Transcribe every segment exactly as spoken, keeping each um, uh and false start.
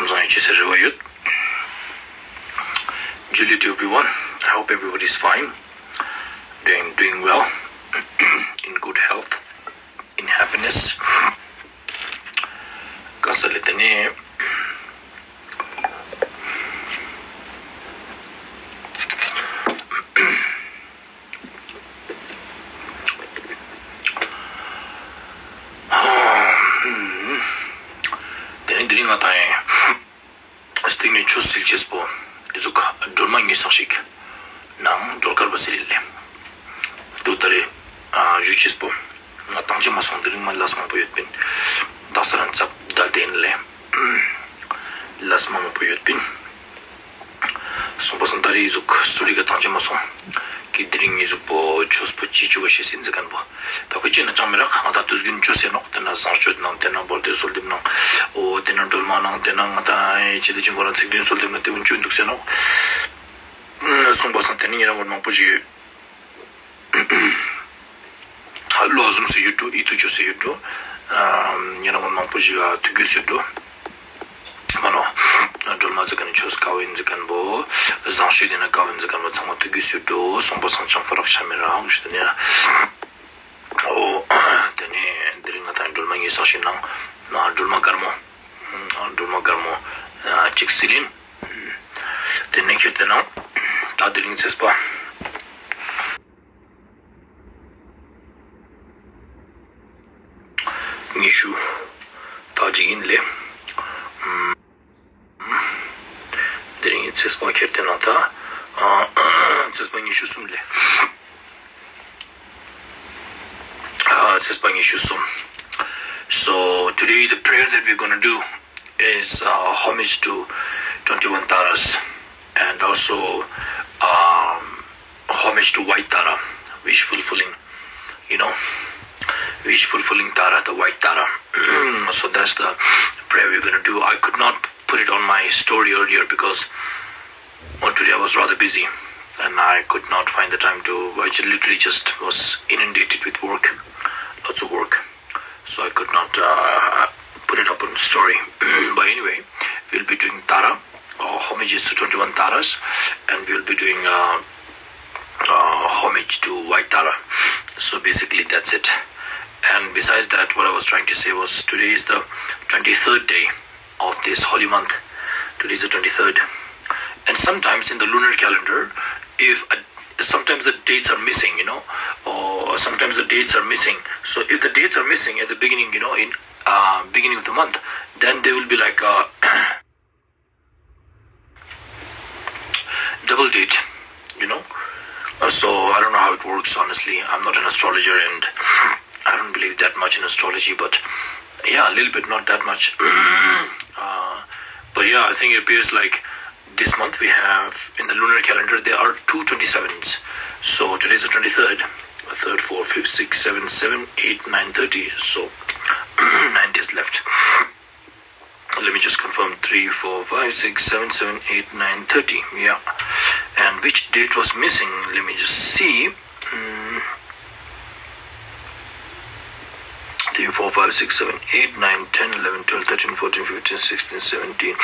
བཟང་ཡོད་ཅེས་སའི་རེ་བ་ཡོད། Julie to everyone. I hope everybody is fine. Doing, doing well. In good health. In happiness. ག་ས་ལེ་དེ་ནས། དེ་ནས་དེ་རིང་ང་དང་ཡང་སྟེང་ནས་ཆུ་སིལ་ཅེས་པོ་ཨི་ཟུག་སྒྲོལ་མ་ཉོས་ས་ཞིག་ནང་སྒྲོལ་དཀར་པོ་སིལ་ལེ། ཏུ་ད་རེ་ཨ་ཞུ་ཅེས་པོ་ང་བཏང་ཅེས་མ་སོང་། དེ་རིང་མ་ལས་མང་པོ་ཡོད་པིན། ད་ས་ར་ཚབ་དལ་དེ་ཡིན་ལེ། ལས་མང་པོ་ཡོད་པིན། སོང་པ་སང་ད་རེ་ཨི་ཟུག་སུ་རི་ག་བཏང་ཅེས་མ་སོང་། གི་དེ་རིང་ཨི་ཟུག་པོ་ཆོས་པོ་ཅི་ཆུ་ག་ཤེས་སིན་ཟེར་མཁན་པོ། ད་ཁོ་ཅི་ན་ཅང་མི་རག་ང་ད་དུས་རྒྱུན་ཆོས་ཟེར་ནོག་དེ་ན་བཟང་སྤྱོད་ནང་དེ་ན་བོལ་ཏེ་གསོལ་འདེབས་ནང་། འོ་དེ་ན་སྒྲོལ་མ་ནང་དེ་ན་ང་ད་ཨེ་ཅི་དེ་ཅི་མགོ་ན་ཚིག་བདུན་གསོལ་འདེབས་ན་དེ་འུན་ཆོས་འདུག་ཟེར་ནོག་སོང་པ་སང་དེ་ནི་ཉེ་རང་བོ་མང་པོ་ཞིག་ཡོད། ལོ་ཟུམ་སུ་ཡོད་འགྲོ། ཨི་ཐུ་ཆོས་སུ་ཡོད་འགྲོ། ཉེ་རང་བོ་མང་པོ་ཞིག་ཐུགས་རྒྱུས་སུ་ཡོད་འགྲོ། མ་ནོ། སྒྲོལ་མ་ཟེར་མཁན་ནི་ཆོས་དཀའ་བ་ཡིན་ཟེར་མཁན་པོ། བཟང་སྤྱོད་དེ་ན་དཀའ་བ་ཡིན་ཟེར་མཁན་པོ་ཚང་མ་ཐུགས་རྒྱུས་སུ་ཡོད་འགྲོ། སོང་པ་སང་ཅང་ཕ་རག་ཆ་མི་རག་ཞུ་དུ་ནི། འོ། དེ་ནས་དེ་རིང་ང་དང་སྒྲོལ་མ་ཉེ་ས་ཞིག་ནང་། སྒྲོལ་མ་དཀར་མོ། སྒྲོལ་མ་དཀར་མོ། གཅིག་སི་ལིན། དེ་ནས་ཁྱེར་དེ་ནང་། ད་དེ་རིང་ཚེས་པ། ཉི་ཤུ། ད་གཅིག་ཡིན་ལེ། དེ་རིང་ཚེས་པ་ཁྱེར་དེ་ནང་ད། ཚེས་པ་ཉི་ཤུ་གསུམ་ལེ། ཚེས་པ་ཉི་ཤུ་གསུམ། So today the prayer that we're gonna do is uh, homage to twenty-one Taras and also um, homage to White Tara, wish fulfilling, you know, wish fulfilling Tara, the White Tara. So that's the prayer we're gonna do. I could not put it on my story earlier because well, today I was rather busy and I could not find the time to. I ju- literally just was inundated with work, lots of work. So I could not uh, put it up on the story. But anyway, we'll be doing Tara, or homages to twenty-one Taras, and we'll be doing uh, uh, homage to White Tara. So basically, that's it. And besides that, what I was trying to say was today is the twenty-third day of this holy month. Today is the twenty-third. And sometimes in the lunar calendar, if a, sometimes the dates are missing, you know, or sometimes the dates are missing. So if the dates are missing at the beginning, you know, in uh, beginning of the month, then there will be like a double date, you know. Uh, so I don't know how it works, honestly. I'm not an astrologer and I don't believe that much in astrology, but yeah, a little bit, not that much. Uh, but yeah, I think it appears like this month we have in the lunar calendar there are two twenty-sevens. So today's the twenty-third, third, fourth, fifth, sixth, seventh, seven, eight, nine, thirty. So nine days left. Let me just confirm. Three, four, five, six, seven, seven, eight, nine, thirty. Yeah. And which date was missing? Let me just see. Mm. Three, four, five, six, seven, eight, nine, ten, eleven, twelve, thirteen, fourteen, fifteen, sixteen, seventeen,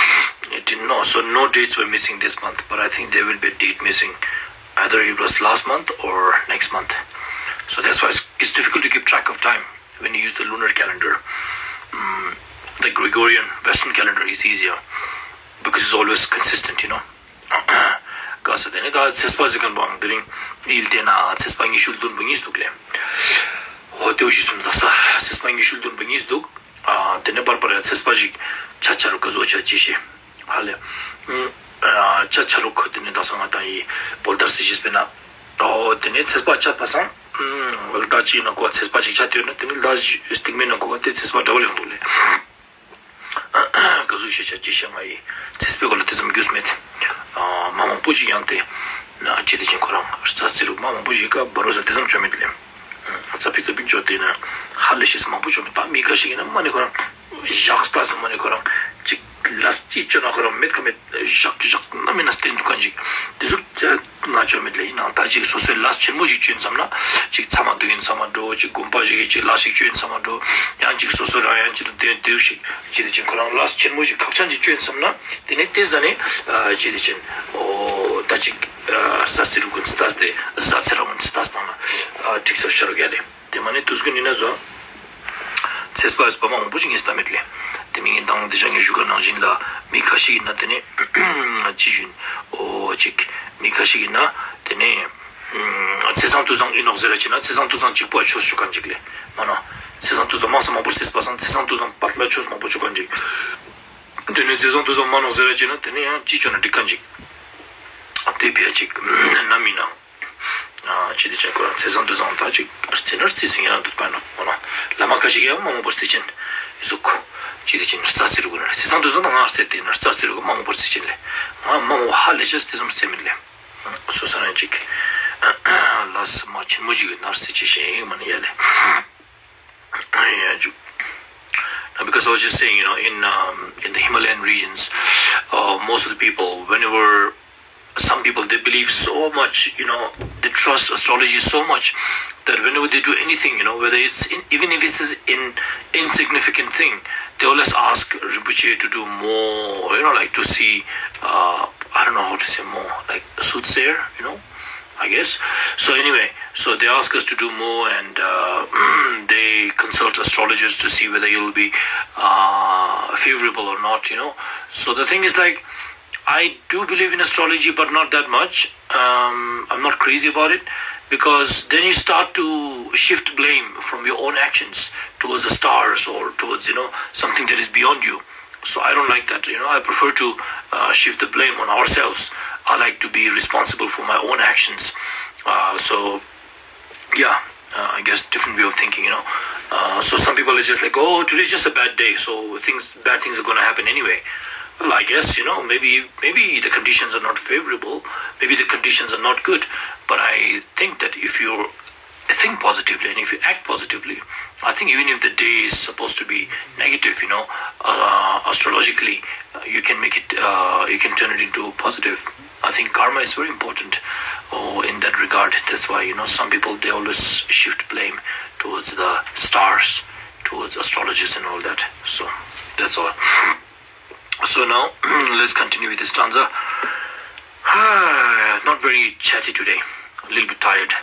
eighteen. No, so no dates were missing this month, but I think there will be a date missing. Either it was last month or next month. So that's why it's, it's difficult to keep track of time when you use the lunar calendar. Mm, the Gregorian Western calendar is easier because it's always consistent, you know. ག་ས་དེ་ནས་ད་ཚེས་པ་ཟེར་མཁན་པོའང་དེ་རིང་ཡིལ་དེ་ན་ཚེས་པ་ཉི་ཤུ་བདུན་པོ་གཉིས་འདུག་ལེ། ཧོ་དེའུ་ཞུ་སོང་ད་ས་ཚེས་པ་ཉི་ཤུ་བདུན་པོ་གཉིས་འདུག་ཨ་དེ་ནས་པར་པར་ཡ་ཚེས་པ་ཞིག་ཆ་ཆ་རུ་ག་ཟོ་ཆ་ཅི་ཤེས་ཧ་ལེ། ཨ་ཆ་ཆ་རུ་ཁོ་དེ་ནས་ད་ས་ང་ད་ཡི་བོལ་དར་སི་ཞིག་སྤེ་ན། ཨོ་དེ་ནས་ཚེས་པ་ཆ་པ་སང་། ཨུམ། ད་ཅི་ན་གོ་ཚེས་པ་ཅིག་ཆ་དེ་ན་དེ་ནི་ལ་སྟིང་མེ་ན་གོ་བ་དེ་ཚེས་པ་འདྲ་བ་ཡོང་འདུག་ལེ། ག་ཟུག་ཤེས་ཆ་ཅི་ཤེས་ང་ཡི་ཚེས་པའི་སྐོར་ལ་དེ་ཙམ་རྒྱུས་མེད། མ་མང་པོ་ཅིག་ཡང་དེ་ན་ཅི་དེ་ཅིག་ཁོ་རང་རྩ་རྩི་རུག་མ་མང་པོ་ཞིག་ག་བ་རོ་ས་དེ་ཙམ་བཅོ་མེད་ལེ། ཙ་པིག་ཙ་པིག་བཅོ་དེ་ན་ཧ་ལས་ཤེས་མང་པོ་བཅོ་མེད། ད་མི་ཁ་ཤས་ཡིན་ན་མ་ནི་ཁོ་རང་ཞག་ལྟ་སོང་མ་ནི་ཁོ་རང་ཅིག་ལ་ཅི་བཅོ་ན་ཁོ་རང་མེད་ཁ་མེད་ཞག་ཞག་ན་མེད་ན་བསྟན་འདུག་ག་ཅིག་དེ་ཟུག་ཅ། ང་བཅོས་མེད་ལེ་ཡིན་ནའང་ད་ཅིག་སོ་སོའི་ལས་ཆེན་མོ་ཞིག་བཅོས་ཡིན་བསམ་ན་ཅིག་ཚང་མ་འདུག་ཡིན་ཚང་མ་འགྲོ་ཅིག་དགོན་པ་ཞིག་གིས་ཅིག་ལས་ཞིག་བཅོས་ཡིན་ཚང་མ་འགྲོ། ཡང་ཅིག་སོ་སོ་རང་ཡང་ཅིག་ཏུ་དེ་དེའུ་ཞིག་ཅི་དེ་ཅིག་ཁོ་རང་ལས་ཆེན་མོ་ཞིག་ཁག་ཅན་ཅིག་བཅོས་ཡིན་བསམ་ན་དེ་ནས་དེ་ཟ་ནས་ཅི་དེ་ཅིག་ཨོ་ད་ཅིག་ས་སི་རུ་ཀུན་སི་ཏཱས་དེ་ཟ་ཚེ་ར་ཀུན་སི་ཏཱས་བཏང་ན་འགྲིག་ས་ཤར་རུ་ག་ལེ། དེ་མ་ནི་དུས་ཀུན་ཡིན་ན་བཟོ། ཚེ་སྤ་སྤ་མ་མང་པོ་ཞིག་ངས་ལྟ་མེད་ལེ། དེ་མིན་ངས་དང་དེ་ཞག་ངས་ཞུ་ག་ནང་བཞིན་ལ་མི་ཁ་ཤས་ཡིན་ན་དེ་ནས་ཅི་ཞུན་ཨོ་ཅིག་མི་ཁ་ཤས་ཡིན་ན་དེ་ནས་ཚེ་བཟང་དུས་བཟང་ཨིན་ནོག་ཟེར་ར་ཅི་ན་ཚེ་བཟང་དུས་བཟང་གཅིག་པོ་ཆོས་ཞུ་ག་འཇིག་ལེ། མ་ན་ཚེ་བཟང་དུས་བཟང་མང་ས་མང་པོ་ཚེ་སྤ་སང་ཚེ་བཟང་དུས་བཟང་པར་ལ་ཆོས་མང་པོ་ཞུ་ག་འཇིག་དེ་ནས་ཚེ་བཟང་དུས་བཟང་མ་ནོག་ཟེར་ར་ཅི་ན་དེ་ནས་ཡང་ཅི་ཆོ་ན་འགྲིག་ག་འཇིག་དེ་ཕི་ཡ་ཅིག་ན་མི་ནང་། ཅི་དེ་ཅན་ཁོ་རང་ཚེ་བཟང་དུས་བཟང་ད་ཅིག་རྩི་ན་རྩི་ཟིན་ཡ་རང་འདུག་པ་ན་འོ་ན་བླ་མ་ཁ་ཤས་ཀྱིས་མ་འོངས་པར་རྩི་ཅན་གཟུགས་ཅི་དེ་ཅན་རྩ་རྩི་རུ་གུ་ན་ཚེ་བཟང་དུས་བཟང་ད་ང་རྩེ་དེ་ན་རྩ་རྩི་རུ་གུ་མ་འོངས་པར་རྩི་ཅན་ལེ། ང་མ་འོངས་ཧ་ལས་ཅེས་དེ་ཙམ་རྩེ་མིན་ལེ། སོ་ས་རང་ཅིག་ལ་སི་མ་ཆེན་མོ་ཅིག་གི་ན་རྩི་ཅི་ཞེས་ཡིན་མ་ནི་ཡ་ལེ། Yeah, Ju- Now, because I was just saying, you know, in um, in the Himalayan regions, uh, most of the people, whenever some people they believe so much, you know, they trust astrology so much that whenever they do anything, you know, whether it's in, even if it's an insignificant thing, they always ask Rinpoche to do more, you know, like to see, uh, I don't know how to say more, like soothsayer, you know, I guess. So anyway, so they ask us to do more, and uh, they consult astrologers to see whether you'll be uh, favorable or not. You know. So the thing is, like, I do believe in astrology, but not that much. Um, I'm not crazy about it because then you start to shift blame from your own actions towards the stars or towards, you know, something that is beyond you. So I don't like that. You know, I prefer to uh, shift the blame on ourselves. I like to be responsible for my own actions. Uh, so, yeah, uh, I guess different way of thinking. You know, uh, so some people are just like, "Oh, today's just a bad day, so things bad things are gonna happen anyway." Well, I guess, you know, maybe maybe the conditions are not favorable, maybe the conditions are not good, but I think that if you think positively and if you act positively, I think even if the day is supposed to be negative, you know, uh, astrologically, uh, you can make it, uh, you can turn it into positive. I think karma is very important, oh, in that regard. That's why, you know, some people they always shift blame towards the stars, towards astrologers and all that. So that's all. So now, let's continue with the stanza. Not very chatty today, a little bit tired.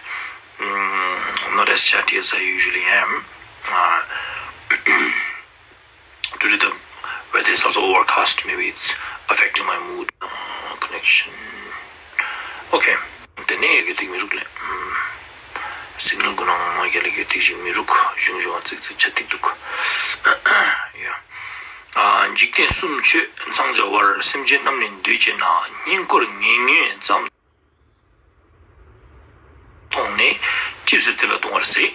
Mm, I'm not as chatty as I usually am. Uh, today the weather is also overcast, maybe it's affecting my mood. Uh, connection. Okay. དེ་ནས་ཡ་གི་ཏིག་མི་རུག་ལེ། སིག་ནལ་གུ་ནང་མ་རྒྱ་ལ་གི་ཏིག་ཞིག་མི་རུག་གཞུང་གཞུང་བ་ཙིག་ཙིག་ཆ་ཏིག་འདུག་ཡ། ཨ། འཇིག་རྟེན་གསུམ་ཆོས་མཚང་རྒྱ་བར། སེམས་ཅན་རྣམས་ནི་འདོད་བྱེད་ན། བསྙེན་བཀུར་ངན་ངོན་ཙམ་མཐོང་ནས། ཅི་ཟེར་དེ་ལ་ལྟུང་བར་ཟད།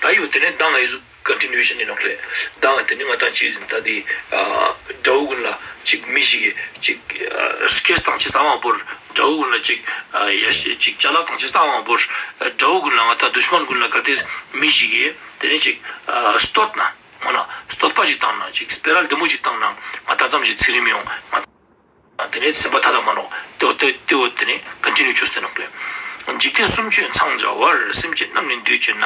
ད་ཡོད་དེ་ནས་མདང་ཨེ་ཟུག་ཀོན་ཊི་ནུ་ཨེ་ཤན་ཡིན་ནོག་ལེ། མདང་དེ་ནི་ང་དང་ཅི་ཟིན་ད་དེ་དགྲ་བོ་ཀུན་ལ་ཅིག་མི་ཞིག་གིས་ཅིག་སྐད་བཏང་ཅི་ས་མང་པོར་དགྲ་བོ་ཀུན་ལ་ཅིག་ཡ་ཅིག་ཅ་ལག་བཏང་ཅི་ས་མང་པོར་དགྲ་བོ་ཀུན་ལ་ང་དང་དུཤ་མན་ཀུན་ལ་གལ་ཏེ་མི་ཞིག་གིས་དེ་ནས་ཅིག་བསྟོད་ན་མ་ན་བསྟོད་པ་ཞིག་བཏང་ན་ཅིག་སྤེ་ར་ལྡེ་མོ་ཞིག་བཏང་ན་ང་དང་ཙམ་ཞིག་ཚིག་རིམ་ཡོང་ང་དེ་ནས་སེམས་པ་ཐ་དད་མ་ནོག་དེ་འོ་དེ་དེ་འོ་དེ་ནས་ཀོན་ཊི་ནུ་ཅོས་ཏེ་ནོག་ལེ། འཇིག་རྟེན་གསུམ་ཆོས་མཚང་རྒྱ་བར། སེམས་ཅན་རྣམས་ནི་འདོད་བྱེད་ན།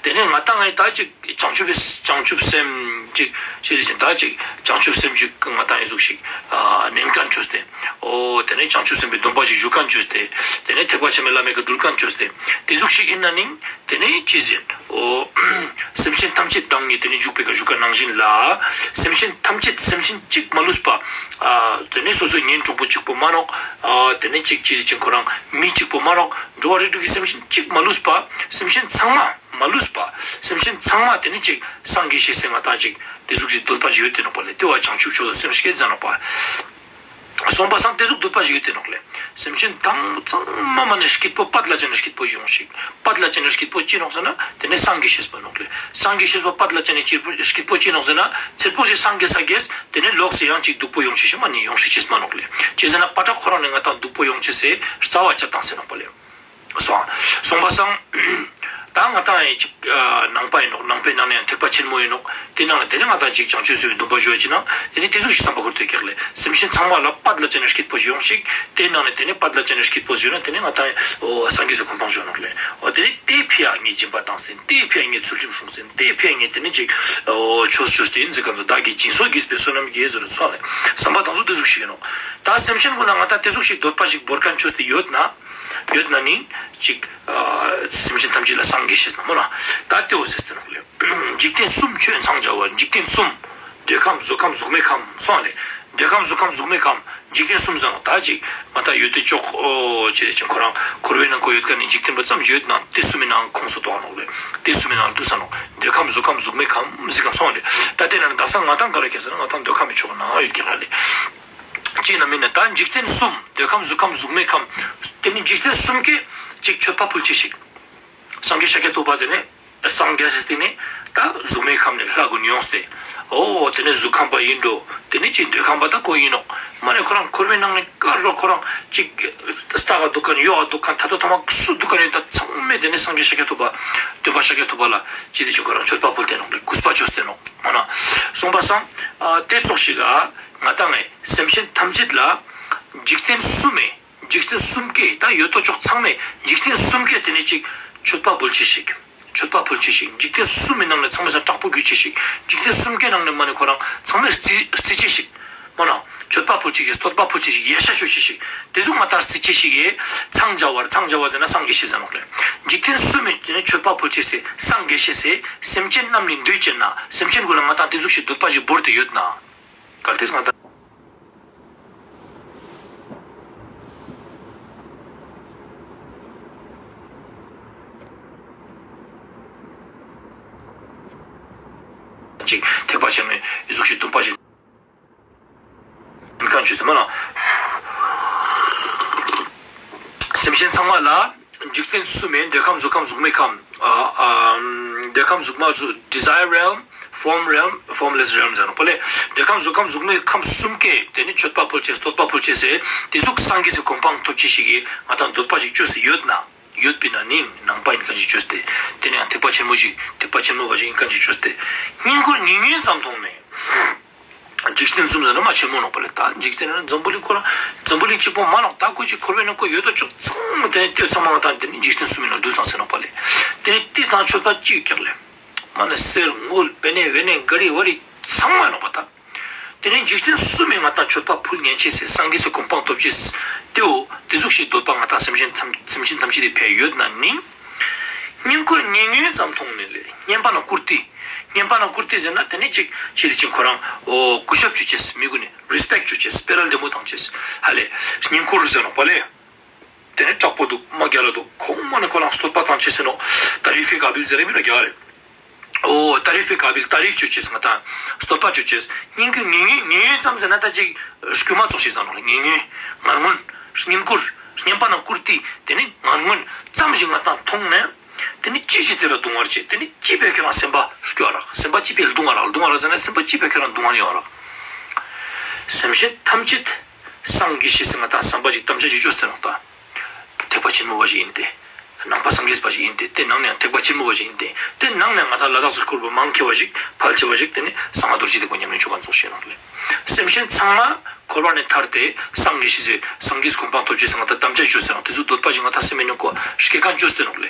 དེ་ནས་ང་དང་ངའི་ད་ཅིག་བྱང་ཆུབ་བྱང་ཆུབ་སེམས་ཅིག་ཤེས་དེ་བཞིན་ད་ཅིག་བྱང་ཆུབ་སེམས་ཅིག་ང་དང་ཨེ་ཟུག་ཞིག་ནན་ཀན་ཅོས་ཏེ། འོ་དེ་ནས་བྱང་ཆུབ་སེམས་དཔའི་སྡོམ་པ་ཞིག་ཞུ་ཀན་ཅོས་ཏེ། དེ་ནས་ཐེག་པ་ཆེན་པོའི་བླ་མའི་ཀ་སྒྲུབ་ཀན་ཅོས་ཏེ། དེ་ཟུག་ཞིག་ཡིན་ན་ནིང་དེ་ནས་ཅི་ཟེར། འོ། སེམས་ཅན་ཐམས་ཅད་དང་ངེས་དེ་ནས་འཇུག་པའི་ཀ་ཞུ་ཀ་ནང་བཞིན་ལ། སེམས་ཅན་ཐམས་ཅད་སེམས་ཅན་གཅིག་མ་ལུས་པ། ཨ། དེ་ནས་སོ་སོའི་གཉེན་གྲོགས་པོ་གཅིག་པོ་མ་ནོག་ཨ། དེ་ནས་གཅིག་གཅིག་ཅིག་ཁོ་རང་མི་གཅིག་པོ་མ་ནོག་འགྲོ་བ་རིགས་དྲུག་གི་སེམས་ཅན་གཅིག་མ་ལུས་པ། སེམས་ཅན་ཚང་མ་མ་ལུས་པ། སེམས་ཅན་ཚང་མ་དེ་ནས་གཅིག་སངས་རྒྱས་ཤེས་སེ་ང་དང་གཅིག་དེ་ཟུག་གི་འདོད་པ་ཞིག་ཡོད་དེ་ནོག་པ་ལེ། དེ་བ་བྱང་ཆུབ་མཆོག་ཏུ་སེམས་བསྐྱེད་མཛད་ནོག་པ། སོང་པ་སང་དེ་ཟུག་འདོད་པ་ཞིག་ཡོད་དེ་ནོག་ལེ། སེམས་ཅན་དང་ཚང་མ་མ་ནི་སྐྱིད་པོ་པད་ལ་ཅན་ནི་སྐྱིད་པོ་ཡོང་ཞིག་པད་ལ་ཅན་ནི་སྐྱིད་པོ་ཅི་ནོག་ཟེར་ན་དེ་ནས་སངས་རྒྱས་ཤེས་པ་ནོག་ལེ། སངས་རྒྱས་ཤེས་པ་པད་ལ་ཅན་ནི་སྐྱིད་པོ་སྐྱིད་པོ་ཅི་ནོག་ཟེར་ན་ཚེ་པོ་ཞིག་སངས་རྒྱས་ས་རྒྱས་དེ་ནས་ལོག་སེ་ཡང་ཅིག་སྡུག་པོ་ཡོང་ཅི་ཤེས་མ་ནི་ཡོང་ཤེས་ཅེས་མ་ནོག་ལེ། ཅི་ཟེར་ན་པ་ཏྲ་ཁོ་རང་ནི་ང་དང་སྡུག་པོ་ཡོང་ཅི་སེ་རྩ་བ་ཅད་བཏང་སེ་ནོག་པ་ལེ། སོང་སོང་པ་སང་། ད་ང་ཏང་ཡང་ཅིག་ཨ་ནང་པ་ཡིན་ནོག། ནང་པའི་ནང་ནས་ཡང་ཐེག་པ་ཆེན་མོ་ཡིན་ནོག། དེ་ནང་ལ་དེ་ནས་ང་ཏང་ཅིག་བྱང་ཆུབ་སེམས་དཔའི་སྡོམ་པ་ཞུ་བ་ཅིག་ན་དེ་ནས་དེ་ཟུག་ཞིག་བསམ་པ་ཁུར་ཐོག་ཀྱག་ལེ། སེམས་ཅན་ཚང་མ་ལ་པད་ལ་ཅན་ན་སྐྱིད་པོ་ཞིག་ཡོང་ཞིག། དེ་ནང་ནས་དེ་ནས་པད་ལ་ཅན་ན་སྐྱིད་པོ་ཞིག་ཡོང་ན་དེ་ནས་ང་ཏང་ཨོ་སངས་རྒྱས་སུ་གོ་འཕང་ཞུ་ནོག་ལེ། ཨོ་དེ་ནས་དེ་ཕི་ཡ་ངས་སྦྱིན་པ་བཏང་ཟིན། དེ་ཕི་ཡ་ངས་ཚུལ་ཁྲིམས་སྲུང་ཟིན། དེ་ཕི་ཡ་ངས་དེ་ནས་ཅིག་ཨོ་ཆོས་ཆོས་དེ་ཡིན་ཟེར་ག་ཚོ་བདག་གིས་སྦྱིན་སོགས་བགྱིས་པའི་བསོད་ནམས་ཀྱིས་ཟེར་ཚོ་ལེ། བསམ་པ་དང་ཚོ་དེ་ཟུག་ཞིག་ཡིན་ནོག། ད་སེམས་ཅན་ཀུན་ལ་ང་ཏང་དེ་ཟུག་ཞིག་འདོད་པ་ཞིག་བོར་མཁན་ཆོས་དེ་ཡོད་ན། ཡོད་ན་ནི་ཅིག་ཨ་སེམས་ཅན་ཐམས་ཅད་ལ་སངས་རྒྱས་ཤེས་ན་མོ་ན། ད་ལྟེ་བོ་ཟེར་ཏེ་ནོག་ལེ། འཇིག་རྟེན་གསུམ་ཆོས་འཚང་རྒྱ་བ། འཇིག་རྟེན་གསུམ། འདོད་ཁམས་གཟུགས་ཁམས་གཟུགས་མེད་ཁམས་སོང་ལེ། འདོད་ཁམས་གཟུགས་ཁམས་གཟུགས་མེད་ཁམས། འཇིག་རྟེན་གསུམ་ཟེར་ནོག། ད་ཅིག་མ་ད་ཡོད་དེ་ཅོག་ཨོ་ཅེ་ཅིག་ཁོ་རང་འཁོར་བའི་ནང་ཁོ་ཡོད་མཁན་ནི་འཇིག་རྟེན་པ་ཙམ་ཡོད་ན་དེ་གསུམ་མི་ནང་ཁོངས་སུ་གཏོགས་ནོག་ལེ། དེ་གསུམ་མི་ནང་དུ་ཟེར་ནོག། འདོད་ཁམས་གཟུགས་ཁམས་གཟུགས་མེད་ཁམས་ཟེར་ག་སོང་ལེ། ད་དེ་ན་དག་ས་ང་ཏང་ག་རེ་ཁྱེར་ཟེར་ན་ང་ཏང་འདོད་ཁམས་མི་ཆོག་ན་ཡོད་ཀྱི་ར་ལེ། ཅིག་ན་མིན་ན་ད་འཇིག་རྟེན་གསུམ། འདོད་ཁམས་གཟུགས་ཁམས་གཟུགས་མེད་ཁམས། དེ་ནི་འཇིག་རྟེན་གསུམ་ཀའི་ཅིག་མཆོད་པ་ཕུལ་ཅེས་ཤིག། སངས་རྒྱས་ཤཱཀྱ་ཐུབ་པ་དེ་ནི་སངས་རྒྱས་ཟེར་དེ་ནི་ད་གཟུགས་མེད་ཁམས་ནས་ལྷ་གུན་ཡོངས་ཏེ། ཨོ་དེ་ནི་གཟུགས་ཁམས་པ་ཡིན་འགྲོ། དེ་ནི་ཅིག་འདོད་ཁམས་པ་ད་ཁོ་ཡིན་ནོག། མ་ནི་ཁོ་རང་འཁོར་བའི་ནང་ནས་དཀར་རོ་ཁོ་རང་ཅིག་ལྟག་ག་འདུག་མཁན་གཡོག་ག་འདུག་མཁན་ད་ལྟ་ཐ་མ་སུ་འདུག་མཁན་ཡིན་ད་ཚང་མས་དེ་ནི་སངས་རྒྱས་ཤཱཀྱ་ཐུབ་པ་སྟོན་པ་ཤཱཀྱ་ཐུབ་པ་ལ་ཅི་དེ་ཅིག་ཁོ་རང་མཆོད་པ་ཕུལ་ཏེ་ནོག་ལེ། གུས་པ་བཅོས་ཏེ་ནོག། མ་ན། སོང་པ་སང་ཨ་དེ་ཙོགས་ཤིག་ག་ང་ཏང་ངི་སེམས་ཅན་ཐམས་ཅད་ལ་འཇིག་རྟེན་གསུམ་མེ། འཇིག་རྟེན་གསུམ་ཀའི་ད་ཡོད་དོ་ཅོག་ཚང་མས་འཇིག་རྟེན་གསུམ་ཀའི་དེ་ནས་ཅིག་མཆོད་པ་འབུལ་ཅེས་ཤིག། མཆོད་པ་ཕུལ་ཅེས་ཤིག། འཇིག་རྟེན་གསུམ་མི་ནང་ནས་ཚང་མས་ས་དྲག་པོ་གུས་ཅེས་ཤིག། འཇིག་རྟེན་གསུམ་ཀའི་ནང་ནས་མ་ནི་ཁོ་རང་ཚང་མས་རྩི་རྩི་ཅེས་ཤིག། མ་ན། མཆོད་པ་ཕུལ་ཅེས་ཤིག། བསྟོད་པ་ཕུལ་ཅེས་ཤིག། ཡ་ཤ་ཅོ་ཅེས་ཤིག། དེ་ཟུག་ང་ཏང་རྩི་ཅེས་ཤིག་ཡེ། འཚང་རྒྱ་བར། འཚང་རྒྱ་བ་ཟེར་ན་སངས་རྒྱས་ཤེས་ཟེར་ནོག་ལེ། འཇིག་རྟེན་གསུམ་མི་དེ་ནས་མཆོད་པ་ཕུལ་ཅེས་སེ་སངས་རྒྱས་ཤེས་སེ་སེམས་ཅན་རྣམས་ནི་འདུད་ཅེ་ན། སེམས་ཅན་ཀུན་ལ་ང་ཏང་དེ་ཟུག་ཞིག་འདོད་པ་ཞིག་བོར་ཏེ་ཡོད་ན། གལ་ཏེ་ང་ཏང་ཅིག་ཐེག་པ་ཆེན་མོའི་གཟུགས་ཤིག་སྟོན་པ་ཞིག་ཡིན་མཁན་ཆོས་སེ་མ་ན། སེམས་ཅན་ཚང་མ་ལ་འཇིག་རྟེན་གསུམ་མེ། འདོད་ཁམས་གཟུགས་ཁམས་གཟུགས་མེད་ཁམས། ཨ་ཨ་འདོད་ཁམས་གཟུགས་མ་གཟུགས་desire realm, form realm, formless realm ཟེར་ནོག་པ་ལེ། འདོད་ཁམས་གཟུགས་ཁམས་གཟུགས་མེད་ཁམས་གསུམ་ཀའི་དེ་ནི་མཆོད་པ་ཕུལ་ཅེས་བསྟོད་པ་ཕུལ་ཅེས་སེ་དེ་ཟུག་སངས་རྒྱས་སི་གོ་འཕང་ཐོབ་ཅེས་ཤིག་གི་ང་ཏང་འདོད་པ་ཞིག་བཅོས་སེ་ཡོད་ན། ཡོད་པས་ན་ནིང་ནང་པ་ཡིན་མཁན་ཞིག་བཅོས་ཏེ། དེ་ནས་ཡང་ཐེག་པ་ཆེན་མོ་ཞིག་ཐེག་པ་ཆེན་མོ་བ་ཞིག་ཡིན་མཁན་ཞིག་བཅོས་ཏེ། བསྙེན་བཀུར་ཉུང་ཉུང་ཙམ་མཐོང་ནས། འཇིག་རྟེན་གསུམ་ཟེར་ན་མ་ཆེན་མོ་ནོག་པ་ལེ། ད་འཇིག་རྟེན་ན་འཛམ་བུ་གླིང་ཁོ་རང་འཛམ་བུ་གླིང་གཅིག་པོ་མ་ནོག། ད་ཁོ་ཅིག་འཁོར་བའི་ནང་ཁོ་ཡོད་དོ་ཅོག་ཚང་མ་དེ་ནས་དེ་ཚང་མ་ང་ཏང་དེ་ནི་འཇིག་རྟེན་གསུམ་མི་ནང་འདུས་ཙང་ཟེར་ནོག་པ་ལེ། དེ་ནས་དེ་དང་མཆོད་པ་ཅིག་ཀྱག་ལེ། མ་ནི་གསེར་དངུལ་པེ་ནེ་བེ་ནེ་ག་རི་བ་རི་ཚང་མ་ནོག་པ་ད། དེ་ནས་འཇིག་རྟེན་གསུམ་མི་ང་ཏང་མཆོད་པ་ཕུལ་ཉན་ཅེས་སེ་སངས་རྒྱས་སི་གོ་འཕང་ཐོབ་ཅེས་སེ་དེའོ་དེ་ཟུག་ཞིག་འདོད་པ་ང་ཏང་སེམས་ཅན་ཐམས་སེམས་ཅན་ཐམས་ཅད་དེ་ཕན་ཡོད་ན་ནི། བསྙེན་བཀུར་ཉུང་ཉུང་ཙམ་མཐོང་ནས་ལེ། བསྙེན་པ་ན་བཀུར་སྟི། བསྙེན་པ་ན་བཀུར་སྟི་ཟེར་ན་དེ་ནི་ཅིག་ཅི་ལི་ཅིག་ཁོ་རང་ཨོ་གུས་ཞབས་བཅོ་ཅེས་མི་གུན་ནི་རི་སི་པེག་བཅོ་ཅེས་སྤེ་ར་ལྡེ་མོ་བཏང་ཅེས་ཧ་ལེ། བསྙེན་བཀུར་ཟེར་ནོག་པ་ལེ། དེ་ནས་དྲག་པོ་འདུག་མ་རྒྱལ་ལ་འདུག་ཁོང་མ་ནི་ཁོ་རང་བསྟོད་པ་བཏང་ཅེས་ཟེར་ནོག། ཏ་རི་ཧྥེ་ཀ་བིལ་ཟེར་རེ་མི་ན་རྒྱལ་རེ། ཨོ་ཏ་རི་ཧྥེ་ཀ་བིལ་ཏ་རིཕ་བཅོ་ཅེས་ང་ཏང་བསྟོད་པ་བཅོ་ཅེས་བསྙེན་བཀུར་ཉུང་ཉུང་ཉུང་ཉུང་ཙམ་ཟེར་ན་ད་ཅིག་སྐྱུ་མ་ཙོགས་ཤིག་ཙམ་ནོག་ལེ། ཉུང་ཉུང་ངར་ངོན། བསྙེན་བཀུར། བསྙེན་པ་ན་བཀུར་སྟི་དེ་ནི་ངར་ངོན་ཙམ་ཞིག་ང་ཏང་མཐོང་ནས། དེ་ནི་ཅི་ཞིག་དེ་ལ་སྡུག་བསྔལ་ཅེས་དེ་ནི་ཅི་བས་ཁྱོད་རང་སེམས་པ་སྐྱོ་བ་རག། སེམས་པ་ཅི་བས་སྡུག་བསྔལ་རག། སྡུག་བསྔལ་རག་ཟེར་ན་སེམས་པ་ཅི་བས་ཁྱོད་རང་སྡུག་བསྔལ་ཡོང་བ་རག། སེམས་ཅན་ཐམས་ཅད་སངས་རྒྱས་ཤེས་སེ་ང་ཏང་བསམ་པ་ཅིག་དམ་བཅའ་ཅིག་བཅོས་ཏེ་ནོག་ད། ཐེག་པ་ཆེན་མོ་བ་ཞིག་ཡིན་ཏེ། ནང་པ་སངས་རྒྱས་པ་ཞིག་ཡིན་ཏེ། དེ་ནང་ནས་ཐེག་པ་ཆེན་མོ་བ་ཞིག་ཡིན་ཏེ། དེ་ནང་ནས་ང་ཏང་ལ་དྭགས་སུ་ཁུར་པོ་མང་ཆེ་བ་ཞིག་ཕལ་ཆེ་བ་ཞིག་དེ་ནི་གསང་སྔགས་རྡོ་རྗེ་ཐེག་པ་ཉམས་ལེན་བཅོ་མཁན་ཙོགས་ཤིག་ནོག་ལེ། སེམས་ཅན་ཚང་མ་འཁོར་བ་ནས་ཐར་ཏེ་སངས་རྒྱས་ཤེས་སེ་སངས་རྒྱས་གོ་འཕང་ཐོབ་ཅེས་སེ་ང་ཏང་དམ་བཅའ་བཅོས་ཏེ་ནོག། དེ་ཚོ་འདོད་པ་ཞིག་ང་ཏང་སེམས་མེད་ནོག་གོ་སྐྱེ་མཁན་བཅོས་ཏེ་ནོག་ལེ།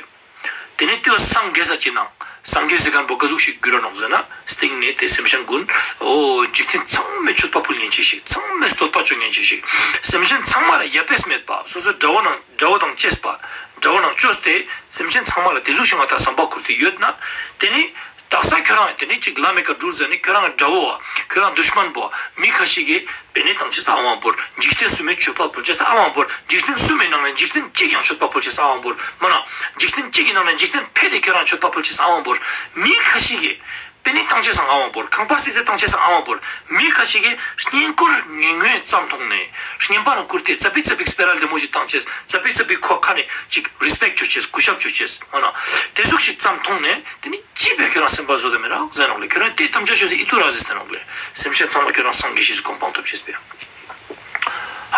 དེ་ནས་དེ་བ་སངས་རྒྱས་ས་ཅི་ནང་། སངས་རྒྱས་ཟེར་མཁན་པོ་ག་ཟུག་ཞིག་འགྱུར་ར་ནོག་ཟེར་ན། སྟེང་ནས་དེ་སེམས་ཅན་ཀུན། ཨོ། འཇིག་རྟེན་ཚང་མས་མཆོད་པ་ཕུལ་ཉན་ཅེས་ཤིག། ཚང་མས་བསྟོད་པ་བཅོ་ཉན་ཅེས་ཤིག། སེམས་ཅན་ཚང་མ་ལ་ཡ་པེས་མེད་པ། སོ་སོའི་དགྲ་བོ་ནང་དགྲ་བོ་དང་བཅས་པ། དགྲ་བོ་ནང་བཅོས་ཏེ། སེམས་ཅན་ཚང་མ་ལ་དེ་ཟུག་ཞིག་ང་ཏང་བསམ་པ་ཁུར་ཏེ་ཡོད་ན། དེ་ནི། དག་ས་ཁྱོད་རང་དེ་ནི་ཅིག་ལམ་མེ་ཀ་འགྲུལ་ཟེར་ནི་ཁྱོད་རང་དགྲ་བོ་བ། ཁྱོད་རང་དུཤ་མན་པོ་བ། མི་ཁ་ཤས་ཀྱིས། པེ་ནེ་བཏང་ཅེས་ཨ་ཝང་བོར། འཇིག་རྟེན་གསུམ་མའི་མཆོད་པ་ཕུལ་ཅེས་ཨ་ཝང་བོར། འཇིག་རྟེན་གསུམ་མའི་ནང་ནས་འཇིག་རྟེན་གཅིག་ཡང་མཆོད་པ་ཕུལ་ཅེས་ཨ་ཝང་བོར། མ་ན། འཇིག་རྟེན་གཅིག་གི་ནང་ནས་འཇིག་རྟེན་ཕལ་ཏེ་ཁྱོད་རང་མཆོད་པ་ཕུལ་ཅེས་ཨ་ཝང་བོར། མི་ཁ་ཤས་ཀྱིས། པེ་ནེ་བཏང་ཅེས་ཨ་ཝང་བོར། ཁང་པ་བརྩིགས་ཏེ་བཏང་ཅེས་ཨ་ཝང་བོར། མི་ཁ་ཤས་ཀྱིས་བསྙེན་བཀུར་ཉུང་ངུ་ཙམ་མཐོང་ནས། བསྙེན་པ་ན་བཀུར་སྟི་ཙ་པིག་ཙ་པིག་སྤེ་ར་ལྡེ་མོ་ཞིག་བཏང་ཅེས། ཙ་པིག་ཙ་པིག་ཁོ་ཁ་ནས་ཅིག་རི་སི་པེག་བཅོ་ཅེས། གུས་ཞབས་བཅོ་ཅེས། མ་ན། དེ་ཟུག་ཞིག་ཙམ་མཐོང་ནས། དེ་ནི། ཅི་བས་ཁྱོད་རང་སེམས་པ་བཟོ་དེ་མི་རག་ཟེར་ནོག་ལེ། ཁྱོད་རང་དེ་དམ་བཅའ་ཆོས་སེ་ཨི་ཏུ་རག་ཟེར་ཏེ་ནོག་ལེ། སེམས་ཅན་ཚང་མ་ཁྱོད་རང་སངས་རྒྱས་ཤེས་སུ་གོ་འཕང་ཐོབ་ཅེས་པས།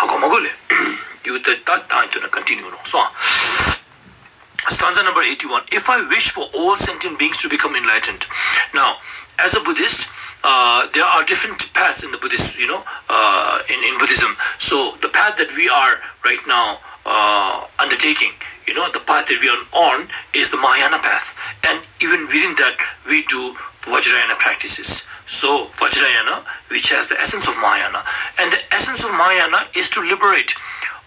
ཧ་གོ་མ་གོ་ལེ། ཨི་བུ་ད་ད་ད་ཨི་ཏུ་ན་ཀོན་ཊི་ནིའུ་རོགས་སོང་། Stanza number eighty-one. If I wish for all sentient beings to become enlightened. Now, as a Buddhist, uh, there are different paths in the Buddhist, you know, uh, in, in Buddhism. So the path that we are right now uh, undertaking, you know, the path that we are on is the Mahayana path. And even within that, we do Vajrayana practices. So, Vajrayana, which has the essence of Mahayana, and the essence of Mahayana is to liberate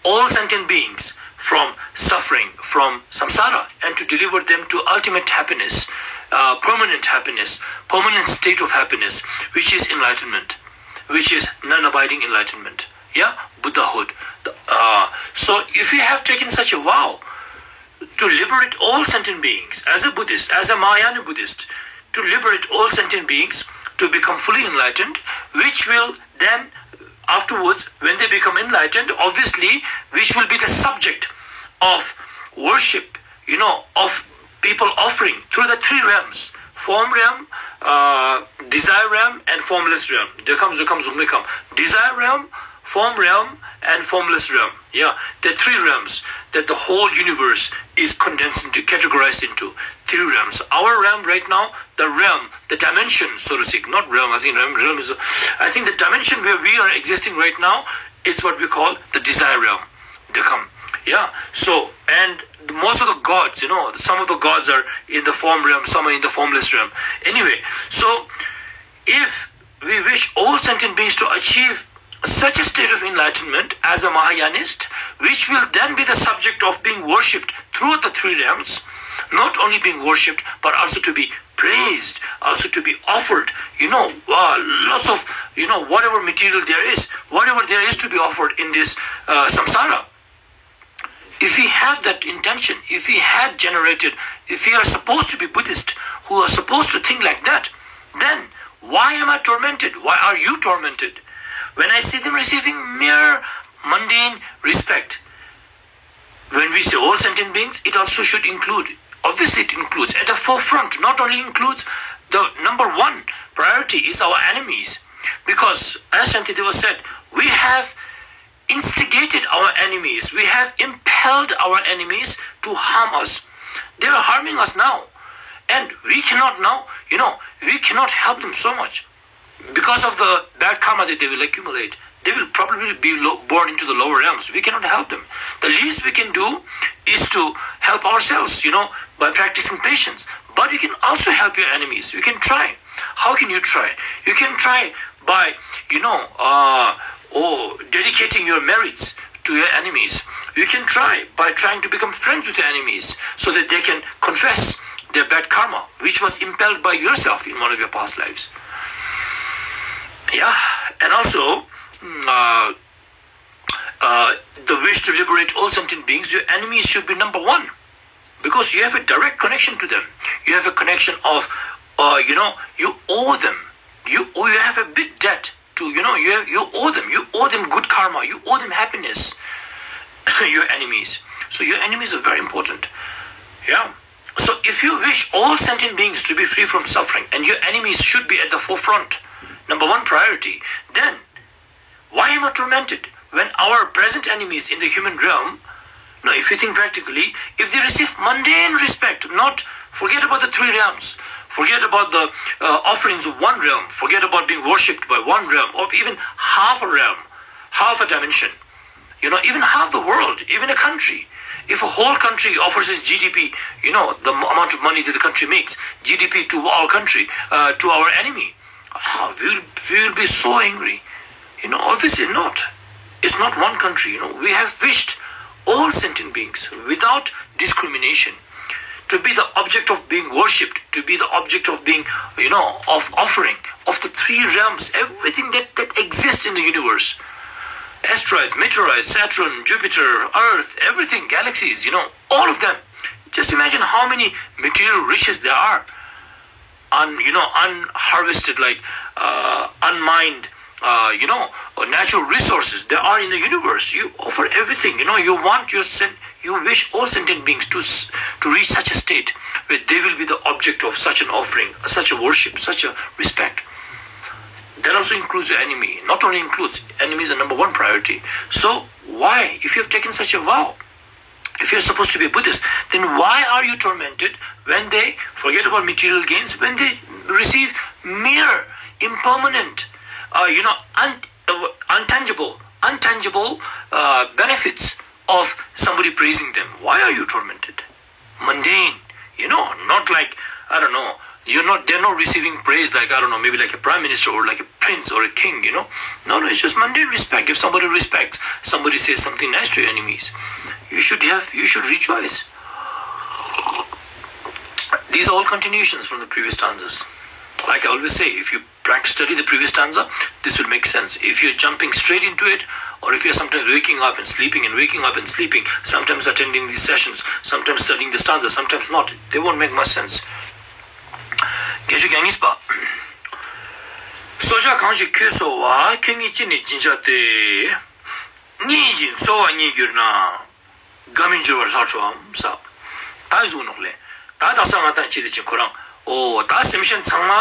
all sentient beings from suffering, from samsara, and to deliver them to ultimate happiness, uh, permanent happiness, permanent state of happiness, which is enlightenment, which is non abiding enlightenment. Yeah, Buddhahood. The- uh, so, if you have taken such a vow to liberate all sentient beings, as a Buddhist, as a Mahayana Buddhist, to liberate all sentient beings to become fully enlightened, which will then, afterwards, when they become enlightened, obviously, which will be the subject of worship, you know, of people offering through the three realms: form realm, uh, desire realm, and formless realm. There comes, there comes, will come. Desire realm, form realm, and formless realm. Yeah, the three realms that the whole universe is condensed into, categorized into three realms. Our realm right now, the realm, the dimension, so to speak, not realm, I think realm, realm is, I think the dimension where we are existing right now, it's what we call the desire realm. They come. Yeah, so, and most of the gods, you know, some of the gods are in the form realm, some are in the formless realm. Anyway, so if we wish all sentient beings to achieve such a state of enlightenment as a Mahayanist, which will then be the subject of being worshipped throughout the three realms, not only being worshipped, but also to be praised, also to be offered, you know, uh, lots of, you know, whatever material there is, whatever there is to be offered in this uh, samsara. If we have that intention, if we had generated, if we are supposed to be Buddhist, who are supposed to think like that, then why am I tormented? Why are you tormented? When I see them receiving mere mundane respect, when we say all sentient beings, it also should include, obviously, it includes at the forefront, not only includes the number one priority is our enemies. Because, as Shantideva said, we have instigated our enemies, we have impelled our enemies to harm us. They are harming us now. And we cannot now, you know, we cannot help them so much. Because of the bad karma that they will accumulate, they will probably be lo- born into the lower realms. We cannot help them. The least we can do is to help ourselves, you know, by practicing patience. But you can also help your enemies. You can try. How can you try? You can try by, you know, uh, oh, dedicating your merits to your enemies. You can try by trying to become friends with your enemies so that they can confess their bad karma, which was impelled by yourself in one of your past lives. Yeah, and also, mm, uh, uh, the wish to liberate all sentient beings, your enemies should be number one, because you have a direct connection to them. You have a connection of, uh, you know, you owe them. You owe, you have a big debt to, you know, you have, you owe them. You owe them good karma. You owe them happiness. Your enemies. So your enemies are very important. Yeah. So if you wish all sentient beings to be free from suffering, and your enemies should be at the forefront, number one priority, then why am I tormented when our present enemies in the human realm? Now, if you think practically, if they receive mundane respect, not, forget about the three realms, forget about the uh, offerings of one realm, forget about being worshipped by one realm, of even half a realm, half a dimension, you know, even half the world, even a country. If a whole country offers its G D P, you know, the m- amount of money that the country makes, G D P to our country, uh, to our enemy, ah, we will, we will be so angry. You know, obviously not. It's not one country, you know. We have wished all sentient beings without discrimination to be the object of being worshipped, to be the object of being, you know, of offering, of the three realms, everything that, that exists in the universe. Asteroids, meteorites, Saturn, Jupiter, Earth, everything, galaxies, you know, all of them. Just imagine how many material riches there are, un, you know, unharvested, like uh, unmined, uh, you know, uh, natural resources that are in the universe. You offer everything. You know, you want your sen- you wish all sentient beings to s- to reach such a state where they will be the object of such an offering, such a worship, such a respect. That also includes your enemy. Not only includes, enemies are number one priority. So why, if you have taken such a vow, If you're supposed to be a Buddhist, then why are you tormented when they forget about material gains, when they receive mere impermanent, uh, you know, un- uh, untangible, untangible uh, benefits of somebody praising them? Why are you tormented? Mundane, you know, not like, I don't know, you're not, they're not receiving praise like, I don't know, maybe like a prime minister or like a prince or a king, you know. No, no, it's just mundane respect. If somebody respects, somebody says something nice to your enemies, you should have, you should rejoice. These are all continuations from the previous stanzas. Like I always say, if you practice, study the previous stanza, this will make sense. If you're jumping straight into it, or if you're sometimes waking up and sleeping and waking up and sleeping, sometimes attending these sessions, sometimes studying the stanza, sometimes not, they won't make much sense. བརྒྱད་ཅུ་གྱ་གཉིས་པ། གསོལ་ཇ་གང་ཞིག་ཁྱོད་གསོལ་བ། ཁྱོད་ཉིད་ཅི་ནས་སྦྱིན་བྱ་སྟེ། སྙན་གྱི་འཚོ་བ་ཉིད་གྱུར་ན། དགའ་མི་འགྱུར་བར་ལྷ་ཁྲོའམ་ས། ད་ཡི་གཟུགས་ནོག་ལེ། ད་དག་ས་ང་དང་ཅི་ལེ་ཅིག་ཁོ་རང་། ཨོ་ད་སེམས་ཅན་ཚང་མ་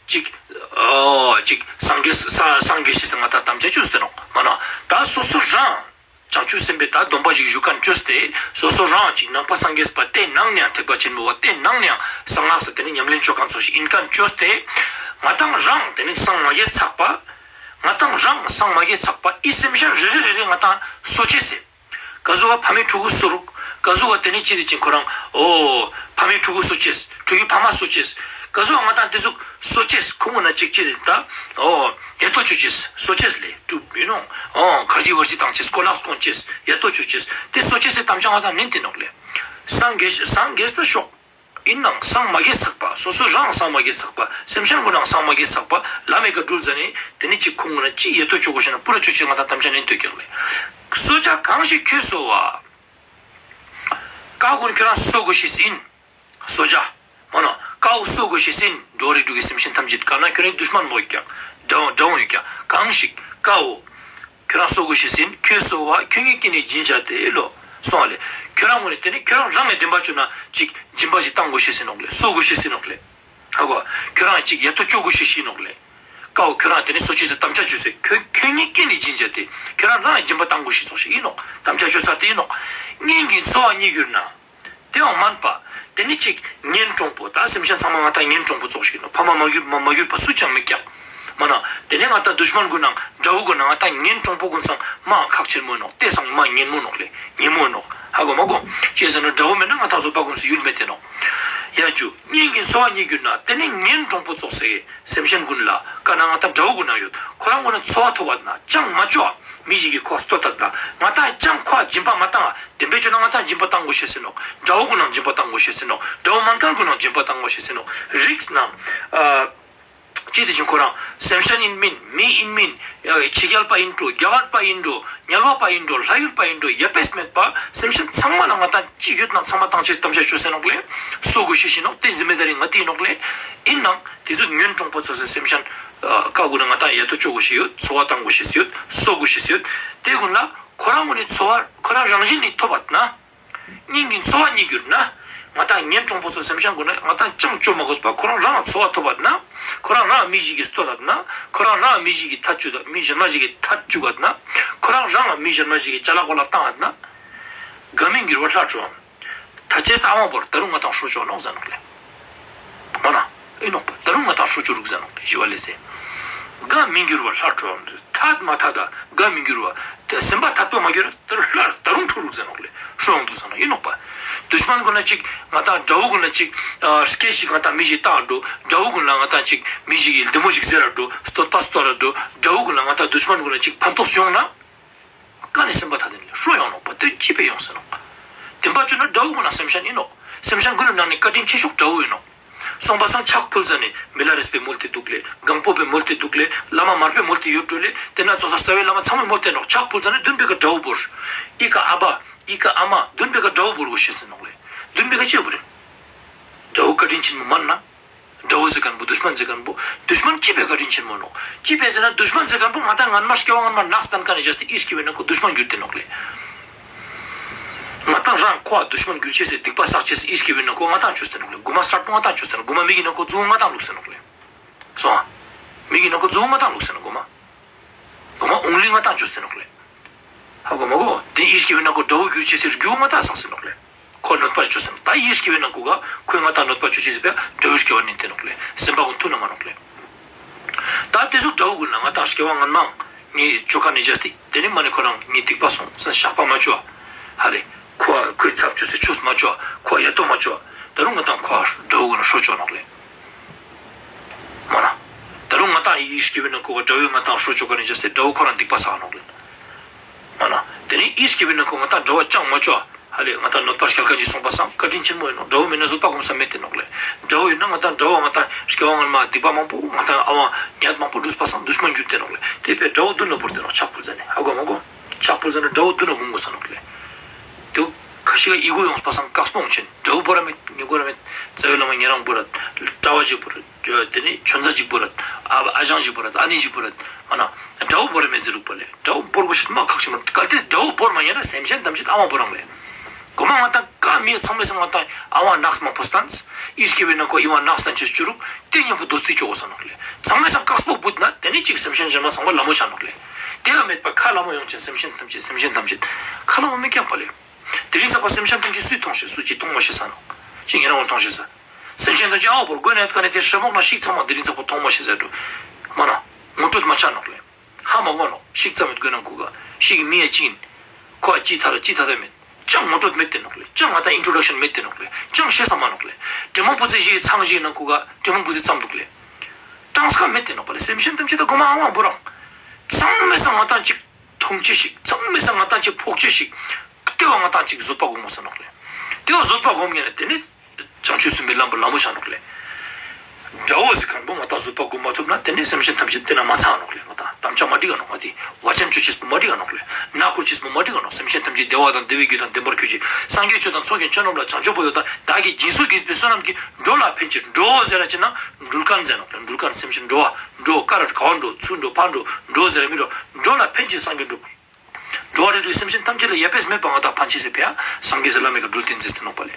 ཅིག་ཨོ་ཅིག་སངས་རྒྱས་ས་སངས་རྒྱས་ཤེས་ས་ང་དང་དམ་བཅའ་བཅོས་ཏེ་ནོག་མ་ན། ད་སོ་སོ་རང་བྱང་ཆུབ་སེམས་དཔའི་ད་སྡོམ་པ་ཞིག་ཞུ་མཁན་བཅོས་ཏེ། སོ་སོ་རང་ཅིག་ནང་པ་སངས་རྒྱས་པ་དེ་ནང་ནས་ཡང་ཐེག་པ་ཆེན་པོ་བ་དེ་ནང་ནས་ཡང་གསང་སྔགས་སུ་དེ་ནི་ཉམས་ལེན་བཅོ་མཁན་ཚོ་ཞིག་ཡིན་མཁན་བཅོས་ཏེ། ང་དང་རང་དེ་ནི་སངས་མ་རྒྱས་ཚགས་པ། ང་དང་རང་སངས་མ་རྒྱས་ཚགས་པ་ཨི་སེམས་ཅན་རེ་རེ་རེ་རེ་ང་དང་གསོ་ཅེས་ཟེར། ག་ཟུག་བ་ཕ་མའི་ཕྲུ་གུ་གསོ་རུག་ག་ཟུག་བ་དེ་ནི་ཅི་རེ་ཅིག་ཁོ་རང་ཨོ་ཕ་མའི་ཕྲུ་གུ་གསོ་ཅེས། ཕྲུ་གུའི་ཕ་མ་གསོ་ཅེས། ག་ཟུག་བ་ང་དང་དེ་ཟུག་གསོ་ཅེས། ཁོ་ངོ་ན་ཅིག་ཅི་རེ་ད་ཨོ་ཡ་ཏོ་ཅོ་ཅེས་གསོ་ཅེས་ལེ་གྲུབ་ཡིན་ནོ། ཨོ་གར་ཅི་བར་ཅི་བཏང་ཅེས་སྐོར་ལ་སྐོང་ཅེས་ཡ་ཏོ་ཅོ་ཅེས་དེ་གསོ་ཅེས་སེ་དམ་བཅའ་ང་དང་ནན་ཏེ་ནོག་ལེ། སངས་རྒྱས་སངས་རྒྱས་ད་ཤོག་ཡིན་ནའང་སངས་མ་རྒྱས་ཚགས་པ། སོ་སོ་རང་སངས་མ་རྒྱས་ཚགས་པ། སེམས་ཅན་ཀུན་ནའང་སངས་མ་རྒྱས་ཚགས་པ། ལམ་མེ་ཀ་འགྲུལ་ཟ་ནས་དེ་ནི་ཅིག་ཁོང་ཀུན་ན་ཅི་ཡེ་ཏོ་ཅོ་གོ་ཤེ་ན་པུ་ར་ཅོ་ཅེས་ང་དང་དམ་བཅའ་ནན་ཏོ་ཀྱག་ལེ། གསོལ་ཇ་གང་ཞིག་ཁྱོད་གསོལ་བ། ཀ་ཀུན་ཁྱོད་རང་གསོལ་གོ་ཤེས་ཡིན། གསོལ་ཇ། མ་ན་ཀའོ་གསོལ་གོ་ཤེས་ཡིན། འགྲོ་རིགས་དྲུག་གི་སེམས་ཅན་ཐམས་ཅད་ག་ན་ཁྱོད་རང་དུཤ་མན་མོ་ཡོད་ཀྱག་དགྲ་བོ་དགྲ་བོ་ཡོད་ཀྱག་གང་ཞིག་ཀའོ། ཁྱོད་རང་གསོལ་གོ་ཤེས་ཡིན། ཁྱོད་གསོལ་བ་ཁྱོད་ཉིད་ཀྱིས་ནི་སྦྱིན་བྱ་སྟེ་ལོ། སོང་བ་ལེ། ཁྱོད་རང་ངོས་ནས་དེ་ནི་ཁྱོད་རང་རང་ངས་བདེན་པ་བཅོས་ན་ཅིག་སྦྱིན་པ་ཞིག་བཏང་དགོས་ཤེས་ཡིན་ནོག་ལེ། གསོལ་དགོས་ཤེས་ཡིན་ནོག་ལེ། ཧ་གོ། ཁྱོད་རང་ཅིག་ཡ་ཏོ་ཅོ་དགོས་ཤེས་ཤིག་ཡིན་ནོག་ལེ། ཀའོ་ཁྱོད་རང་དེ་ནི་གསོལ་ཅེས་སི་དམ་བཅའ་བཅོས་སེ་ཁྱོད་ཁྱོད་ཉིད་ཀྱིས་ནི་སྦྱིན་བྱ་སྟེ། ཁྱོད་རང་རང་ལ་སྦྱིན་པ་བཏང་དགོས་ཤེས་ཚོགས་ཤིག་ཡིན་ནོག་དམ་བཅའ་བཅོས་ཚར་ཏེ་ཡིན་ནོག་སྙན་གྱི་འཚོ་བ་ཉིད་གྱུར་ན། དེའང་མན་པ། དེ་ནི་གཅིག་གཉེན་གྲོགས་པོ། ད་སེམས་ཅན་ཚང་མ་ང་དང་གཉེན་གྲོགས་པོ་ཙོགས་ཤིག་ཡིན་ནོག་ཕ་མ་མ་གྱུར་མ་མ་གྱུར་པ་སུ་ཅང་མི་སྐྱག་མ་ན། དེ་ནི་ང་དང་དུཤ་མན་གུན་ནང་དགྲ་བོ་གུན་ནང་ང་དང་གཉེན་གྲོགས་པོ་གུན་ཚང་མ་ཁག་ཆེན་མོ་ཡིན་ནོག་དེ་ཚང་མ་གཉེན་མོ་ནོག་ལེ། གཉེན་མོ་ཡིན་ནོག་ཧ་གོ་མ་གོ། ཅེས་ཟེར་ན་དགྲ་བོ་མེད་ན་ང་དང་ཚོ་པ་གུན་ཚོ་ཡུལ་མེད་དེ་ནོག་ཡ་ཇུ། སྙན་གྱི་འཚོ་བ་ཉིད་གྱུར་ན། དེ་ནི་གཉེན་གྲོགས་པོ་ཙོགས་སེ་སེམས་ཅན་གུན་ལ་ཀ་ན་ང་དང་དགྲ་བོ་གུན་ནང་ཡོད། ཁོ་རང་གུན་ན་འཚོ་བ་ཐོབ་པ་ན་ཅང་མ་ཅོ་མི་ཞིག་གི་ཁོ་སྟོད་ཐབས་ན་ང་དང་ཅང་ཁོ་སྦྱིན་པ་མ་བཏང་། བདེན་པའི་ཆོས་ན་ང་དང་སྦྱིན་པ་བཏང་དགོས་ཤེས་ཟེར་ནོག་དགྲ་བོ་གུན་ནང་སྦྱིན་པ་བཏང་དགོས་ཤེས་ཟེར་ནོག་དགྲ་བོ་མན་ཁན་གུན་ནང་སྦྱིན་པ་བཏང་དགོས་ཤེས་ཟེར་ནོག་རིགས་ན། ཨ། ཅི་དེ་བཞིན་ཁོ་རང་སེམས་ཅན་ཡིན་མིན་མི་ཡིན་མིན། ཕྱི་རྒྱལ་པ་ཡིན་འགྲོ། རྒྱ་གར་པ་ཡིན་འགྲོ། དམྱལ་བ་པ་ཡིན་འགྲོ། ལྷ་ཡུལ་པ་ཡིན་འགྲོ། ཡ་པེས་མེད་པ་སེམས་ཅན་ཚང་མ་ལ་ང་དང་ཅི་ཡོད་ན་ཚང་མ་བཏང་ཅེས་དམ་བཅའ་བཅོས་ཟེར་ནོག་ལེ། གསོ་དགོས་ཤེས་ཤིག་ནོག་དེ་ཟི་མེ་དར་རི་ང་དེ་ཡིན་ནོག་ལེ། ཡིན་ནའང་དེ་ཚོ་གཉེན་གྲོགས་པོ་ཚོ་སེ་སེམས་ཅན། ཀ་གུན་ན་ང་དང་ཡ་ཏོ་ཅོ་དགོས་ཤེས་ཡོད། འཚོ་བ་བཏང་དགོས་ཤེས་ཡོད། གསོ་དགོས་ཤེས་ཡོད། དེ་གུན་ལ་ཁོ་རང་གུན་ནི་འཚོ་བ་ཁོ་རང་རང་བཞིན་ནི་ཐོབ་པ་ན། སྙན་གྱི་འཚོ་བ་ཉིད་གྱུར་ན། ང་དང་གཉེན་གྲོགས་པོ་ཚོ་སེམས་ཅན་གུན་ན་ང་དང་ཅང་ཅོ་མ་དགོས་པ་ཁོ་རང་རང་ལ་འཚོ་བ་ཐོབ་པ་ན། ཁོ་རང་རང་མི་ཞིག་གི་སྟོད་ཐབས་ན། ཁོ་རང་རང་མི་ཞིག་གི་ཐད་ཅུ་ད་མི་གཞན་མ་ཞིག་གི་ཐད་ཅུ་ག་ན། ཁོ་རང་རང་མི་གཞན་མ་ཞིག་གི་ཅ་ལག་གོ་ལ་བཏང་ང་ན། དགའ་མི་འགྱུར་བར་ལྷ་ཁྲོའམ། ད་ཅེས་ཨ་མ་བོར་ད་རུང་ང་དང་ཧྲོ་ཅོ་ནོག་ཟེར་ནོག་ལེ། མ་ན། ཨེ་ནོག་པ་ད་རུང་ང་དང་ཧྲོ་ཅོ་རུག་ཟེར་ནོག་ལེ་ཞི་བ་ལེ་ཟེར། དགའ་མི་འགྱུར་བར་ལྷ་ཁྲོའམ། ཐད་མ་ཐད་ད་དགའ་མི་འགྱུར་བ། དེ་སེམས་པ་ཐད་པོ་མ་གྱུར་ད་རུང་ལྷ་ད་རུང་ཁྲོ་རུག་ཟེར་ནོག་ལེ། ཧྲོ་ཡོང་དུག་ཟེར་ནོག་ཡིན་ནོག་པ། དུཤ་མན་གུན་ལ་ཅིག་ང་དང་དགྲ་བོ་གུན་ལ་ཅིག་ཨ་སྐད་ཅིག་ང་དང་མི་ཞིག་བཏང་འགྲོ། དགྲ་བོ་གུན་ལ་ང་དང་ཅིག་མི་ཞིག་གི་ལྡེ་མོ་ཞིག་ཟེར་ར་འགྲོ། སྟོད་པ་སྟོད་ར་འགྲོ། དགྲ་བོ་གུན་ལ་ང་དང་དུཤ་མན་གུན་ལ་ཅིག་ཕན་ཐོགས་སུ་ཡོང་ན། ཀ་ནས་སེམས་པ་ཐད་དེ་ནི་ཧྲོ་ཡོང་ནོག་པ་དེ་ཅི་ཕི་ཡོང་ཟེར་ནོག་དེ་འབའ་ཅོ་ན་དགྲ་བོ་གུན་ལ་སེམས་ཅན་ཡིན་ནོག་སེམས་ཅན་གུན་ནི་ནང་ནས་བཀའ་དྲིན་ཆེ་ཤོས་དགྲ་བོ་ཡིན་ནོག་སོང་པ་སང་ཕྱག་ཕུལ་ཟ་ནས་མི་ལ་རས་པའི་མོལ་ཏེ་དུག་ལེ། གང་པོ་པའི་མོལ་ཏེ་དུག་ལེ། བླ་མ་མར་པའི་མོལ་ཏེ་ཡོད་འགྲོ་ལེ། དེ་ན་ཚོ་ས་རྩ་བའི་བླ་མ་ཚང་མའི་མོལ་ཏེ་ནོག་ཕྱག་ཕུལ་ཟ་ནས་མདུན་པའི་ཀ་དགྲ་བོ་བོར། ཨི་ཀ་ཨ་བ། ཨི་ཀ་ཨ་མ། མདུན་པའི་ཀ་དགྲ་བོ་བོར་དགོས་ཤེས་ཟེར་ནོག་ལེ། མདུན་པའི་ཀ་ཅི་བོར། དགྲ་བོ་བཀའ་དྲིན་ཆེན་མོ་མན་ན། དགྲ་བོ་ཟེར་མཁན་པོ་དུཤ་མན་ཟེར་མཁན་པོ། དུཤ་མན་ཅི་ཕི་བཀའ་དྲིན་ཆེན་མོ་ནོག་ཅི་ཕི་ཟེར་ན་དུཤ་མན་ཟེར་མཁན་པོ་ང་དང་སྔན་མ་སྐྱེ་བ་སྔན་མ་ནགས་སྟན་མཁན་ནི་བཞག་སྟེ་ཨི་སྐྱེ་བའི་ནང་ཁོ་དུཤ་མན་གྱུར་ཏེ་ནོག་ལེ། ང་དང་རང་ཁོ་དུཤ་མན་གྱུར་ཅེས་སེ་སྡིག་པ་བསགས་ཅེས་སེ་ཨི་སྐྱེ་བའི་ནང་ཁོ་ང་དང་བཅོས་ཏེ་ནོག་ལེ། གོ་མ་སྲ་པོ་ང་དང་བཅོས་ཏེ་ནོག་གོ་མ་མི་གི་ནང་ཁོ་རྫུན་ང་དང་ལུགས་ཟེར་ནོག་ལེ། སོང་ཨ། མི་གི་ནང་ཁོ་རྫུན་ང་དང་ལུགས་ཟེར་ནོག་གོ་མ། གོ་མ་ཨོང་ལི་ང་དང་བཅོས་ཏེ་ནོག་ལེ། ཧ་གོ་མ་གོ། དེ་ཡིད་སྐྱེ་བའི་ནང་ཁོ་དགྲ་བོ་གྱུར་ཅེས་ཟེར་རྒྱུ་མ་ད་སག་ཟེར་ནོག་ལེ། ཁོ་གནོད་པ་བཅོས་ཟེར་ནོག་ད་ཡིད་སྐྱེ་བའི་ནང་ཁོ་ག་ཁོས་ང་ད་གནོད་པ་བཅོས་ཅེས་ཟེར་བས་དགྲ་བོའི་སྐྱེ་བ་ནི་དེ་ནོག་ལེ། སེམས་པ་ཁོ་མཐུན་ན་མ་ནོག་ལེ། ད་དེ་ཟུག་དགྲ་བོ་ཀུན་ལ་ང་ད་སྐྱེ་བ་སྔན་མ་ངའི་ཆོ་ག་ནས་བྱས་ཏེ་དེ་ནི་མ་ནི་ཁོ་རང་ངའི་སྡིག་པ་སོང་ཟེར་བཤགས་པ་མ་བཅོ་བ། ཧ་ལེ། ཁོ་ཁོའི་ཚབ་བཅོས་ཟེར་ཆོས་མ་བཅོ་བ། ཁོ་ཡ་ཏོ་མ་བཅོ་བ། ད་རུང་ང་ད་ཁོ་དགྲ་བོ་ཀུན་ལ་ཧྲོ་བཅོ་ནོག་ལེ། མ་ན། ད་རུང་ང་ད་ཡིད་སྐྱེ་བའི་ནང་ཁོ་ག་དགྲ་བོའི་ང་ད་ཧྲོ་བཅོ་ག་ནས་བྱས་ཏེ་དགྲ་བོ་ཁོ་རང་སྡིག་པ་བསགས་ནོག་ལེ། མ་ན། དེ་ནི་ཡིད་སྐྱེ་བའི་ནང་ཁོ་ང་ད་དགྲ་བོ་ཅང་མ་བཅོ་བ། ཧ་ལེ་ང་ད་གནོད་པ་སྐྱེལ་མཁན་ཅིག་སོང་པ་སང་བཀའ་དྲིན་ཆེན་མོ་ཡིན་ནོག་དགྲ་བོ་མེད་ན་བཟོད་པ་སྒོམ་ས་མེད་དེ་ནོག་ལེ། དགྲ་བོ་ཡིན་ན་ང་ད་དགྲ་བོ་ང་ད་སྐྱེ་བ་སྔན་མ་སྡིག་པ་མང་པོ་ང་ད་ཨ་བ་ཉལ་མང་པོ་བསྒྲུབས་པ་སང་དུཤ་མན་གྱུར་དེ་ནོག་ལེ། དེ་བས་དགྲ་བོ་མདུན་ལ་བོར་དེ་ནོག་ཕྱག་ཕུལ་ཟ་ནི་ཧ་གོ་མ་གོ། ཕྱག་ཕུལ་ཟ་ནི་དགྲ་བོ་མདུན་ལ་སྒོམ་དགོས་ས་ནོག་ལེ། དེ་ཁ་ཤས་ཀ་ཨི་གོ་ཡོངས་པ་སང་དཀག་སྤོང་ཆེན་དགྲ་བོ་བོར་ར་མེད། ཉེ་གོ་ར་མེད། རྩ་བའི་བླ་མ་ཉེ་རང་བོར་ར། གྲྭ་བ་ཅིག་བོར་ར། དེ་ནི་ཆོས་མཛད་ཅིག་བོར་ར། ཨ་ཨ་ཞང་ཅིག་བོར་ར། ཨ་ནེ་ཅིག་བོར་ར། མ་ན། དགྲ་བོ་བོར་ར་མེད་ཟེར་རུག་པ་ལེ། དགྲ་བོ་བོར་དགོས་ཤེས་མ་ཁག་ཆེན་མ་གལ་ཏེ་དགྲ་བོ་བོར་མ་ཉན་ན་སེམས་ཅན་ཐམས་ཅད་ཨ་བ་བོར་རང་ལེ། གོ་མ་ང་ད་ཀ་མི་ཚང་མས་སང་ང་ད་ཨ་བ་ནགས་མང་པོ་སྟན། ཡིད་སྐྱེ་བའི་ནང་ཁོ་ཨི་བ་ནགས་སྟན་ཆེ་བཅུ་རུག་དེ་མཉམ་པོ་རྡོ་རྩིག་ཅོག་གོ་ས་ནོག་ལེ། ཚང་མས་སང་དཀག་སྤོ་བུད་ན་དེ་ནི་ཅིག་སེམས་ཅན་གཞན་མ་ཚང་མ་ལ་མོ་ཆ་ནོག་ལེ། དེ་ལ་མེད་པ་ཁ་ལ་མོ་ཡོང་ཆེན་སེམས་ཅན་ཐམས་ཅད་སེམས་ཅན་ཐམས་ཅད་ཁ་ལ་མོ་མི་སྐྱག་པ་ལེ། དེ་རིང་ཚགས་པ་སེམས་ཅན་ཐམས་ཅད་སུས་མཐོང་ཤེས་སུ་ཅིག་མཐོང་མ་ཤེས་ས་ནོག་ཅིག་ངེད་རང་མཐོང་ཤེས་ས། སེམས་ཅན་ཐམས་ཅད་ཨ་བོར་དགོས་ནས་ཀ་ནས་དེ་ཧྲེ་མོག་ན་ཤིག་ཚང་མ་དེ་རིང་ཚགས་པ་མཐོང་མ་ཤེས་ས་འགྲོ། མ་ན། ངོ་སྤྲོད་མ་ཆགས་ནོག་ལེ། ཧ་མ་གོ་ནོག་ཤིག་ཙམ་མེད་དགོས་ན་ཁུ་ག་ཤིག་གི་མི་ཡ་ཅིག་ཡིན། ཁོ་ཨ་ཅི་ཐ་ད་ཅི་ཐ་ད་མེད། ཅང་ངོ་སྤྲོད་མེད་དེ་ནོག་ལེ། ཅང་ང་ད་ཨིན་ཊྲོ་ཌག་ཤན་མེད་དེ་ནོག་ལེ། ཅང་ཤེས་ས་མ་ནོག་ལེ། དྲི་མ་བུ་ཙི་ཞིག་ཚང་ཞིག་ན་ཁུ་ག་དྲི་མ་བུ་ཙི་ཙམ་འདུག་ལེ། གྲངས་ཀ་མེད་དེ་ནོག་པ་ལེ། སེམས་ཅན་ཐམས་ཅད་ད་གོ་མ་ཨ་མ་བོ་རང་། ཚང་མས་ས་ང་ད་ཅིག་མཐོང་ཆེ་ཞིག་ཚང་མས་ས་ང་ད་ཅིག་ཕོག་ཆེ་ཞིག་དེ་བ་ང་ད་ཅིག་བཟོད་པ་སྒོམ་དགོས་ས་ནོག་ལེ། དེ་བ་བཟོད་པ་སྒོམ་ཉན་ན་དེ་ནི། བྱང་ཆུབ་སེམས་དཔའི་ལམ་པ་ལ་མོ་ཆ་ནོག་ལེ། དགྲ་བོ་ཟེར་མཁན་པོ་ང་ད་བཟོད་པ་སྒོམ་མ་ཐུབ་ན་དེ་ནི་སེམས་ཅན་ཐམས་ཅད་དེ་ན་མ་ཚང་ནོག་ལེ། ང་ད་དམ་བཅའ་མ་འགྲིག་ག་ནོག་ང་དེ་བ་ཅན་ཆོས་ཅེས་པོ་མ་འགྲིག་ག་ནོག་ལེ། ནག་འཁོར་ཅེས་པོ་མ་འགྲིག་ག་ནོག་སེམས་ཅན་ཐམས་ཅད་བདེ་བ་དང་བདེ་བའི་རྒྱུ་དང་ལྡན་པར་གྱུར་ཅིག་སངས་རྒྱས་ཆོས་དང་ཚོགས་ཀྱི་མཆོག་རྣམས་ལ། བྱང་ཆུབ་བོ་ཡོ་དང་བདག་གིས་སྦྱིན་སོགས་ཀྱིས་ཟེར་བསོད་ནམས་ཀྱིས་འགྲོ་ལ་ཕན་ཕྱིར། འགྲོ་ཟེར་ར་ཅེ་ན་འགྲུལ་མཁན་ཟེར་ནོག་ལེ། འགྲུལ་མཁན་སེམས་ཅན་འགྲོ་བ་འགྲོ་ཀ་ར་ག་བ་འགྲོ་ཚུར་འགྲོ་ཕར་འགྲོ་འགྲོ་ཟེར་ར་མི་འགྲོ། འགྲོ་ལ་ཕན་ཕྱིར་སངས་རྒྱས་འགྲུབ། འགྲོ་བ་རིགས་དྲུག་སེམས་ཅན་ཐམས་ཅད་ལ་ཡ་པེས་མེད་པ་ང་དང་ཕན་ཕྱིར་ཟེར་ཕེ་ཡ། སངས་རྒྱས་སི་བླ་མའི་ག་འགྲུལ་བསྟན་མཛད་དེ་ནོག་པ་ལེ།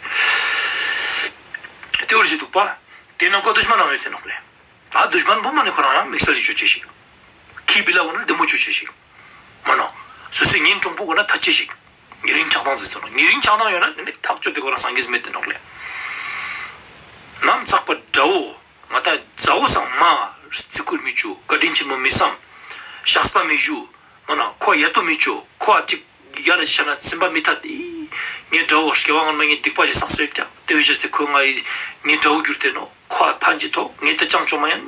དེ་བར་ཞིག་འདུག་པ། དེ་ན་ཀོ་དུཤ་མན་ནང་ཡོད་དེ་ནོག་ལེ། ད་དུཤ་མན་བུ་མ་ནི་ཁོ་རང་ཡང་དམིགས་བསལ་ཞིག་ཆོ་ཆེ་ཞིག་ཁྱི་བི་ལ་བོ་ནི་བདེ་མོ་ཆོ་ཆེ་ཞིག་མ་ནོ། སོ་སོའི་ཉིན་དྲུང་པོ་གོ་ན་ཐ་ཆེ་ཞིག་ཉེ་རིང་ཆགས་སྡང་ཟེར་སོང་ནོ། ཉེ་རིང་ཆགས་སྡང་ཡོད་ན་དེ་ནི་ཐག་ཆོད་དེ་ཁོ་རང་སངས་རྒྱས་མེད་དེ་ནོག་ལེ། ནམ་ཚགས་པ་དགྲ་བོ། ང་ད་མཛའ་བོ་སང་མ་བརྩི་བཀུར་མི་བྱུ་བཀའ་དྲིན་ཆེན་མོ་མི་བསམ། བཤགས་པ་མི་ཞུ། མ་ན་ཁོ་ཡ་ཏོ་མི་ཆོ་ཁོ་ཨ་ཅིག་ཡ་ར་ཅིག་ཆ་ན་སེམས་པ་མི་ཐད་དེ། ངའི་དགྲ་བོ་སྐྱེ་བ་སྔོན་མ་ངའི་སྡིག་པ་ཞིག་བསགས་སོད་ཀྱང་དེ་བས་བྱས་ཏེ་ཁོས་ང་ཡི་ངའི་དགྲ་བོ་གྱུར་ཏེ་ནོ། ཁོ་ཨ་ཕན་གྱི་ཐོག་ངས་དེ་ཅང་བཅོ་མ་ཡིན།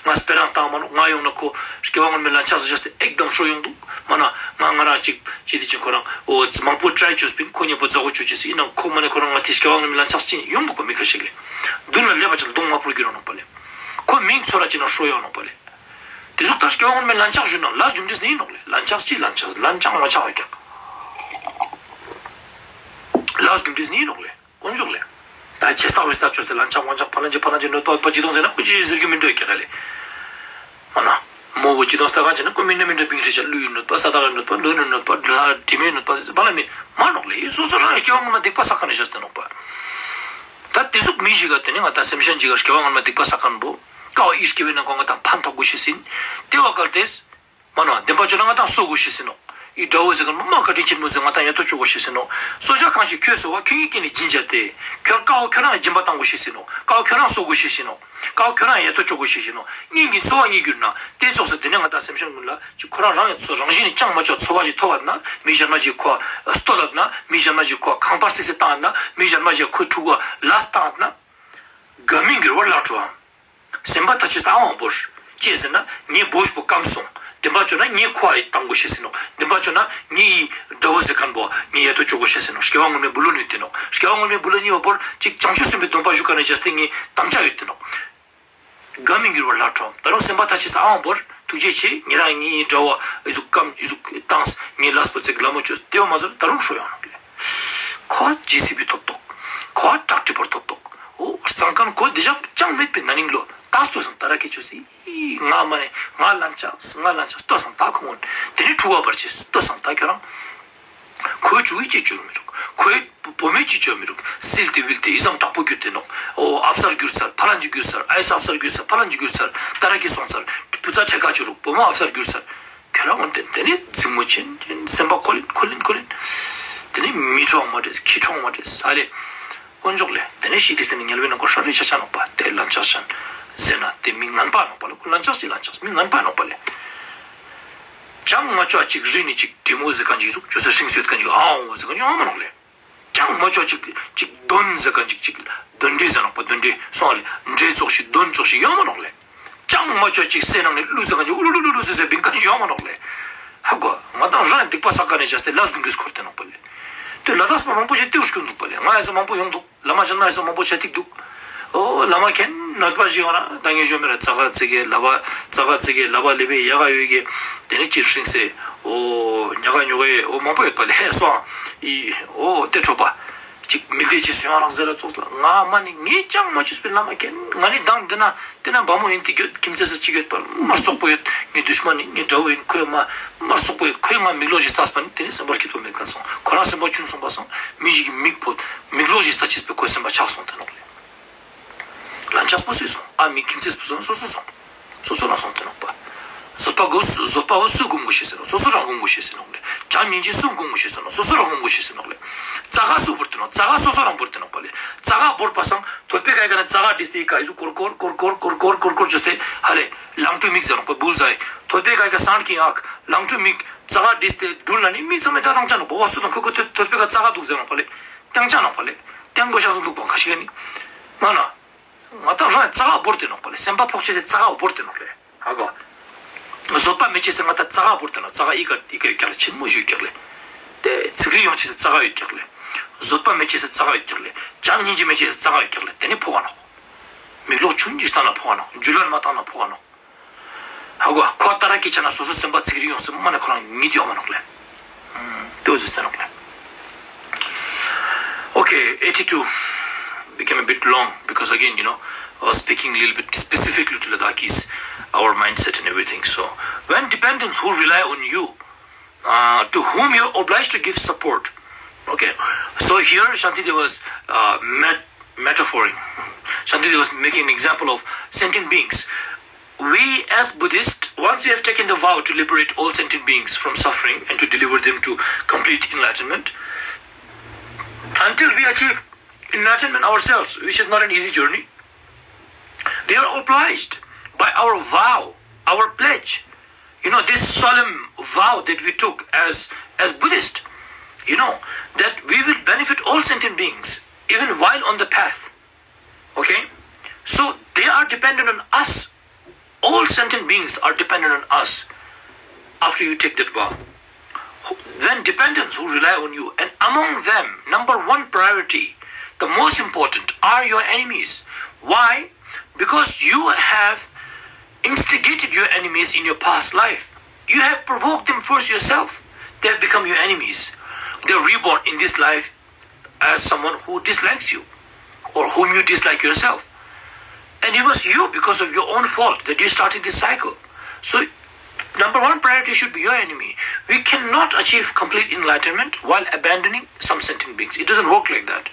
ང་སྤེ་རང་བཏང་མ་ནོ། ང་ཡོང་ན་ཁོ་སྐྱེ་བ་སྔོན་མའི་ལན་ཆགས་སུ་བྱས་ཏེ་ཨེག་དམ་ཧྲོ་ཡོང་འདུག་མ་ན་ང་ང་རང་ཅིག་ཅི་དེ་ཅིག་ཁོ་རང་ཨོ་མང་པོ་ཊྲའི་བཅོས་པིན་ཁོ་ཉེ་པོ་མཛའ་བོ་བཅོ་བཅོས་སི་ཡིན་ནམ་ཁོ་མ་ནས་ཁོ་རང་ང་དེ་སྐྱེ་བ་སྔོན་མའི་ལན་ཆགས་ཅི་ཡོང་འདུག་པ་མི་ཁ་ཤས་ལས། མདུན་ལ་སླེབས་པ་ཅིག་ལ་གདོང་དམར་པོར་གྱུར་ཡོང་ནོ་པ་ལས། ཁོ་མིང་ཚོར་ར་ཅིག་ན་ཧྲོ་ཡོང་ནོ་པ་ལས། དེ་ཟུག་ལྟར་སྐྱེ་བ་སྔོན་མའི་ལན་ཆགས་ཞུ་ན་ལས་རྒྱུ་འབྲས་ནི་ཡིན་ནོག་ལེ། ལན་ཆགས་ཅི་ལན་ཆགས་ལན་ཆགས་མ་ཆགས་བ་ཀྱག་ལས་རྒྱུ་འབྲས་ནི་ཡིན་ནོག་ལེ། དཀོན་མཆོག་ལེ། ད་ཆེ་ལྟ་བའི་ལྟ་ཆོས་སེ་ལན་ཆགས་མ་ཆགས་ཕ་ལན་ཅི་ཕ་ལན་ཅི་གནོད་པ་པ་ཅི་དང་ཟེར་ན་ཁོ་ཅི་ཟེར་རྒྱུ་མི་འདོད་ཀྱག་ལེ། མ་ན། མོ་བོ་ཅི་དང་ལྟ་ག་ཅི་ན་ཁོ་མི་འདྲ་མི་འདྲ་བིང་ཤེས་ཆ་ཀླུ་ཡི་གནོད་པ་ས་དག་གི་གནོད་པ་ལོ་ནི་གནོད་པ་ལ་དྲི་མའི་གནོད་པ་ཟེར་བ་ལ་མི་མ་ནོག་ལེ། ཡི་སོ་སོ་རང་སྐྱེ་བ་སྔོན་མ་སྡིག་པ་བསགས་མཁན་ནི་བཞག་སྟེ་ནོག་པ། ད་དེ་ཟུག་མི་ཞིག་ག་དེ་ནི་ང་ད་སེམས་ཅན་ཅིག་ག་སྐྱེ་བ་སྔོན་མ་སྡིག་པ་བསགས་མཁན་པོ། ཀ་བ་ཡིད་སྐྱེ་བའི་ནང་ཁོ་ང་དང་ཕན་ཐོགས་དགོས་ཤེས་ཟིན། དེ་བ་གལ་ཏེ། མ་ནོ་བདེན་པ་བཅོས་ན་ང་དང་གསོ་དགོས་ཤེས་ཟིན་ནོ། ཡི་དགྲ་བོ་ཟེར་མཁན་མ་བཀའ་དྲིན་ཆེན་མོ་ཟེར་ང་དང་ཡ་ཏོ་བཅོ་དགོས་ཤེས་ཟིན་ནོ། གསོ་བྱ་གང་ཞིག་ཁྱོད་གསོ་བ་ཁྱོད་ཉིད་ཀྱིས་ནི་སྦྱིན་བྱ་སྟེ། ཁྱོད་ཀ་བ་ཁྱོད་རང་སྦྱིན་པ་བཏང་དགོས་ཤེས་ཟིན་ནོ། ཀ་བ་ཁྱོད་རང་གསོ་དགོས་ཤེས་ཟིན་ནོ། ཀ་བ་ཁྱོད་རང་ཡ་ཏོ་བཅོ་དགོས་ཤེས་ཟིན་ནོ། སྙིང་གི་འཚོ་བ་ཉིད་གྱུར་ན་དེ་ཙོགས་སུ་དེ་ནས་ང་དང་སེམས་ཅན་ཀུན་ལ་ཅིག་ཁོ་རང་རང་ཡང་འཚོ་རང་བཞིན་ནི་ཅང་མ་ཆོག་འཚོ་བ་ཞིག་ཐོབ་པ་ན་མི་གཞན་མ་ཞིག་ཁོ་ལྟོ་ལབ་ན་མི་གཞན་མ་ཞིག་ཁོ་ཁང་པ་བརྩིགས་སེ་བཏང་ན་མི་གཞན་མ་ཞིག་ཁོའི་ཕྲུ་གུ་ལ་བཏང་ན། དགའ་མི་འགྱུར་བར་བླ་བྲོའམ། སེམས་པ་ཐ་ཆད་ས་ཨ་ཝང་བོར། ཅེས་ཟེར་ན་ངའི་བོ་ཞིག་པོ་སྐམ་སོང་། བདེན་པ་བཅོས་ན་ངའི་ཁོ་ཨ་ཡི་བཏང་དགོས་ཤེས་ཟིན་ནོ། བདེན་པ་བཅོས་ན་ངའི་ཡི་དགྲ་བོ་ཟེར་མཁན་པོ་ངའི་ཡ་ཏོ་བཅོ་དགོས་ཤེས་ཟིན་ནོ། སྐྱེ་བ་སྔོན་མའི་བུ་ལོན་ནི་དེ་ནོ། སྐྱེ་བ་སྔོན་མའི་བུ་ལོན་ནི་བ་བོར་ཅིག་བྱང་ཆུབ་སེམས་དཔའི་སྡོམ་པ་ཞུ་ག་ནས་བྱས་ཏེ་ངའི་དམ་བཅའ་ཡོད་དེ་ནོ། དགའ་མི་འགྱུར་བར་བླ་བྲོའམ། ད་རུང་སེམས་པ་ཐ་ཆད་ས་ཨ་ཝང་བོར་ཐུགས་རྗེ་ཆེ་ཉེ་རང་ངའི་དགྲ་བོ་ཨི་ཟུག་སྐམ་ཨི་ཟུག་བཏང་ངའི་ལས་པོ་ཙིག་ལ་མོ་བཅོས་ཏེ་བ་མ་ཟོར་ད་རུང་ཧྲོ་ཡོང་ནོ་ལེ། ཁོ་ཇི་སི་པི་ཐོབ་ཏོག་ཁོ་བྲག་ཏྲི་པོར་ཐོབ་ཏོག་ཨོ་གཙང་ཁང་ཁོ་འདི་ཞག་ཅང་མེད་པའི་ན་ནིང་ལོ་ཏག་ཏོ་སང་ད་ར་ཁེ་ཆུ་སི། ང་མ་ནས་ང་ལན་ཆགས་ང་ལན་ཆགས་ལྟོས་སང་ད་ཁོ་ངོ་དེ་ནི་ཁྲུ་བ་བར་ཆེ་ལྟོས་སང་ད་ཁྱོད་རང་། ཁོའི་ཕྲུ་གུའི་ཅི་བཅོས་མི་རུག་ཁོའི་བུ་མོའི་ཅི་བཅོས་མི་རུག་སིལ་ཏེ་བིལ་ཏེ་ཨི་ཙམ་དྲག་པོ་གྱུར་ཏེ་ནོག་ཨོ་ཨབ་སར་གྱུར་ཚར་ཕ་ལན་ཅི་གྱུར་ཚར་ཨའི་སི་ཨབ་སར་གྱུར་ཚར་ཕ་ལན་ཅི་གྱུར་ཚར་ད་ར་ཁེ་སོང་ཚར་བུ་ཚ་ཁྲེ་ཁ་ཆུ་རུག་བུ་མོ་ཨབ་སར་གྱུར་ཚར། དེ་རང་འོན་ཏེ་དེ་ནས་འཛིང་མོ་ཆེན་ཆེན་སེམས་པ་འཁོལ་ལེན་འཁོལ་ལེན་འཁོལ་ལེན། དེ་ནས་མི་ཁྲོང་མ་བྲེས་ཁྱི་ཁྲོང་མ་བྲེས་ཨ་ལེ། དཀོན་མཆོག་ལས་དེ་ནས་ཤི་དེ་སེམས་ཉལ་བའི་ནང་གོ་ཧྲ་རེ་ཆ་ཆ་ནོག་པ་དེ་ལན་ཆགས་ཤན་ཟེར་ན་དེ་མི་ངན་པ་ནོག་པ་ལེ། ཁོ་ལན་ཆགས་ཤི་ལན་ཆགས་མི་ངན་པ་ནོག་པ་ལེ། ཅང་མ་ཆོག་ཅིག་རི་ནི་ཅིག་དྲི་མོ་ཟེར་ག་ཅིག་ཟུག་ཅོ་ས་ཧྲིང་སོད་ག་ཅིག་ཨའོ་ཟེར་ག་ཅིག་ཡོང་མ་ནོག་ལེ། ཅང་མ་ཆོག་ཅིག་ཅིག་དོན་ཟེར་ག་ཅིག་ཅིག་དོན་འདྲེ་ཟེར་ནོག་པ་དོན་འདྲེ་སོང་ལེ། འདྲེ་ཙོག་ཤིག་དོན་ཙོག་ཤིག་ཡོང་མ་ནོག་ལེ། ཅང་མ་ཆོག་ཅིག་སེ་ནང་ནས་གླུ་ཟེར་ག་ཅིག་ཨུ་ལུ་ལུ་ལུ་ལུ་ཟེར་ཟེར་བིང་ག་ཅིག་ཡོང་མ་ནོག་ལེ། ཧ་གོ། ང་དང་རང་སྡིག་པ་བསགས་ག་ནས་བྱས་ཏེ་ལས་དགུན་གྱིས་འཁོར་ཏེ་ནོག་པ་ལེ། དེ་ལ་དྭགས་པ་མང་པོ་ཞིག་ཏེའུ་སྐྱོན་འདུག་པ་ལེ། ང་ཡ་ས་མང་པོ་ཡོང་འདུག་བླ་མ་ཅན་མ་ཡ་ས་མང་པོ་བྱ་ཐིག་འདུག་ཨོ་བླ་མ་མཁན་ནོད་པ་ཞིག་ཡོང་ན་ད་ངས་ཞོ་མེར་ཙ་ག་ཙི་གེ་ལ་བ་ཙ་ག་ཙི་གེ་ལ་བ་ལེ་བེ་ཡ་ག་ཡོད་གེ། དེ་ནས་ཅིར་ཧྲིང་སེ་ཨོ་ཉ་ག་ཉོ་གེ་ཨོ་མང་པོ་ཡོད་པ་ལེ་སོང་ཨི། ཨོ་དེ་ཁྲོ་པ་ཅིག་མི་ལྡེ་ཅི་སུ་ཡང་རང་ཟེར་ལ་ཙོགས་ལ་ང་མ་ནི་ངས་ཅང་མ་བཅུས་པའི་བླ་མ་མཁན་ང་ནི་དང་འདི་ན་དེ་ན་བ་མོ་ཡིན་ཏི་གྱོད་ཁྱིམ་མཚེས་སུ་ཅི་གྱོད་པ་མར་སོག་པོ་ཡོད། ངའི་དུཤ་མ་ནི་ངའི་དགྲ་བོ་ཡིན། ཁོས་མ་མར་སོག་པོ་ཡོད། ཁོས་ང་མིག་ལོག་ཞིག་ལྟས་པ་ནི་དེ་ནི་སེམས་པར་སྐྱིད་པོ་མེད་མཁན་སོང་། ཁོ་རང་སེམས་པ་ཆུན་སོང་པ་སོང་། མི་ཞིག་གི་མིག་པོ་མིག་ལོག་ཞིག་ལྟས་ཅིས་པའི་ཁོའི་སེམས་པ་ཆགས་སོང་དེ་ནོག་ལེ། ལན་ཆགས་པོ་སུས་སོང་ཨ་མི་ཁྱིམ་མཚེས་པོ་སོང་སོ་སོ་སོང་། སོ་སོ་རང་སོང་དེ་ནོག་པ། བཟོད་པ་སྒོམ་བཟོད་པ་བོ་སུས་སྒོམ་དགོས་ཤེས་ཟེར་ནོག་སོ་སོ་རང་སྒོམ་དགོས་ཤེས་ཟེར་ནོག་ལེ། བྱམས་སྙིང་རྗེ་སུས་སྒོམ་དགོས་ཤེས་ཟེར་ནོག་སོ་སོ་རང་སྒོམ་དགོས་ཤེས་ཟེར་ནོག་ལེ། ཙ་ག་སུས་བོར་དེ་ནོག་ཙ་ག་སོ་སོ་རང་བོར་དེ་ནོག་པ་ལེ། ཙ་ག་བོར་པ་སང་ཐོད་པའི་ཀ་ཡི་ཀ་ནས་ཙ་ག་བྲིས་ཏེ་ཀ་ཡི་ཟུག་ཀོར་ཀོར་ཀོར་ཀོར་ཀོར་ཀོར་ཀོར་ཀོར་ཅོས་ཏེ་ཧ་ལེ། ལང་ཀྲུའི་མིག་ཟེར་ནོག་པ་བུལ་ཟའི། ཐོད་པའི་ཀ་ཡི་ཀ་སང་གི་ཨག་ལང་ཀྲུའི་མིག་ཙ་ག་བྲིས་ཏེ་དྲུལ་ན་ནི་མི་ཚང་མས་ད་དང་ཅ་ནོག་པ་བ་སུ་དང་ཁོ་ཁོ་ཐོད་ཐོད་པའི་ཀ་ཙ་ག་འདུག་ཟེར་ནོག་པ་ལེ། ཏང་ཅ་ནོག་པ་ལེ། ཏང་གོ་ཤ་སུ་འདུག་པ་ཁ་ཤས་ནི། མ་ན། ང་དང་རང་ཙ་ག་བོར་དེ་ནོག་པ་ལེ། སེམས་པ་ཕོག་ཆེ་སེ་ཙ་ག་བོར་དེ་ནོག་ལེ། ཧ་གོ། བཟོད་པ་མེད་ཆེ་སེ་ང་དང་ཙ་ག་བོར་དེ་ནོག་ཙ་ག་ཨི་ཀ་ཨི་ཀ་ཡོད་ཀྱག་ལེ། ཆེན་མོ་ཞིག་ཡོད་ཀྱག་ལེ། དེ་ཚིག་རིག་ཡོང་ཆེ་སེ་ཙ་ག་ཡོད་ཀྱག་ལེ། བཟོད་པ་མེད་ཆེ་སེ་ཙ་ག་ཡོད་ཀྱག་ལེ། བྱམས་སྙིང་རྗེ་མེད་ཆེ་སེ་ཙ་ག་ཡོད་ཀྱག་ལེ། དེ་ནི་ཕོག་ག་ནོག་མིག་ལོག་ཆུང་ཅིག་བཏང་ན་ཕོག་ག་ནོག་རྒྱུས་ལོན་མ་བཏང་ན་ཕོག་ག་ནོག་ཧ་གོ། ཁོ་ལྟ་ར་ཀི་ཆ་ན་སོ་སོ་སེམས་པ་ཚིག་རིག་ཡོང་སེ་མ་ནས་ཁོ་རང་ཉིད་ཡོང་མ་ནོག་ལེ། དེ་བཟོ་ཟེར་ནོག་ལེ། Okay, eighty-two became a bit long because again, you know, I was speaking a little bit specifically to Ladakis, our mindset and everything. So, when dependents who rely on you, uh, to whom you're obliged to give support. Okay, so here Shantideva was uh, met- metaphoring. Shantideva was making an example of sentient beings. We as Buddhists, once we have taken the vow to liberate all sentient beings from suffering and to deliver them to complete enlightenment, until we achieve enlightenment ourselves, which is not an easy journey, we are obliged by our vow, our pledge, you know, this solemn vow that we took as as Buddhist, you know, that we will benefit all sentient beings, even while on the path. Okay? So they are dependent on us. All sentient beings are dependent on us after you take that vow. When dependents who rely on you, and among them, number one priority, the most important, are your enemies. Why? Because you have instigated your enemies in your past life. You have provoked them first yourself. They have become your enemies. They are reborn in this life as someone who dislikes you or whom you dislike yourself. And it was you, because of your own fault, that you started this cycle. So, number one priority should be your enemy. We cannot achieve complete enlightenment while abandoning some sentient beings. It doesn't work like that.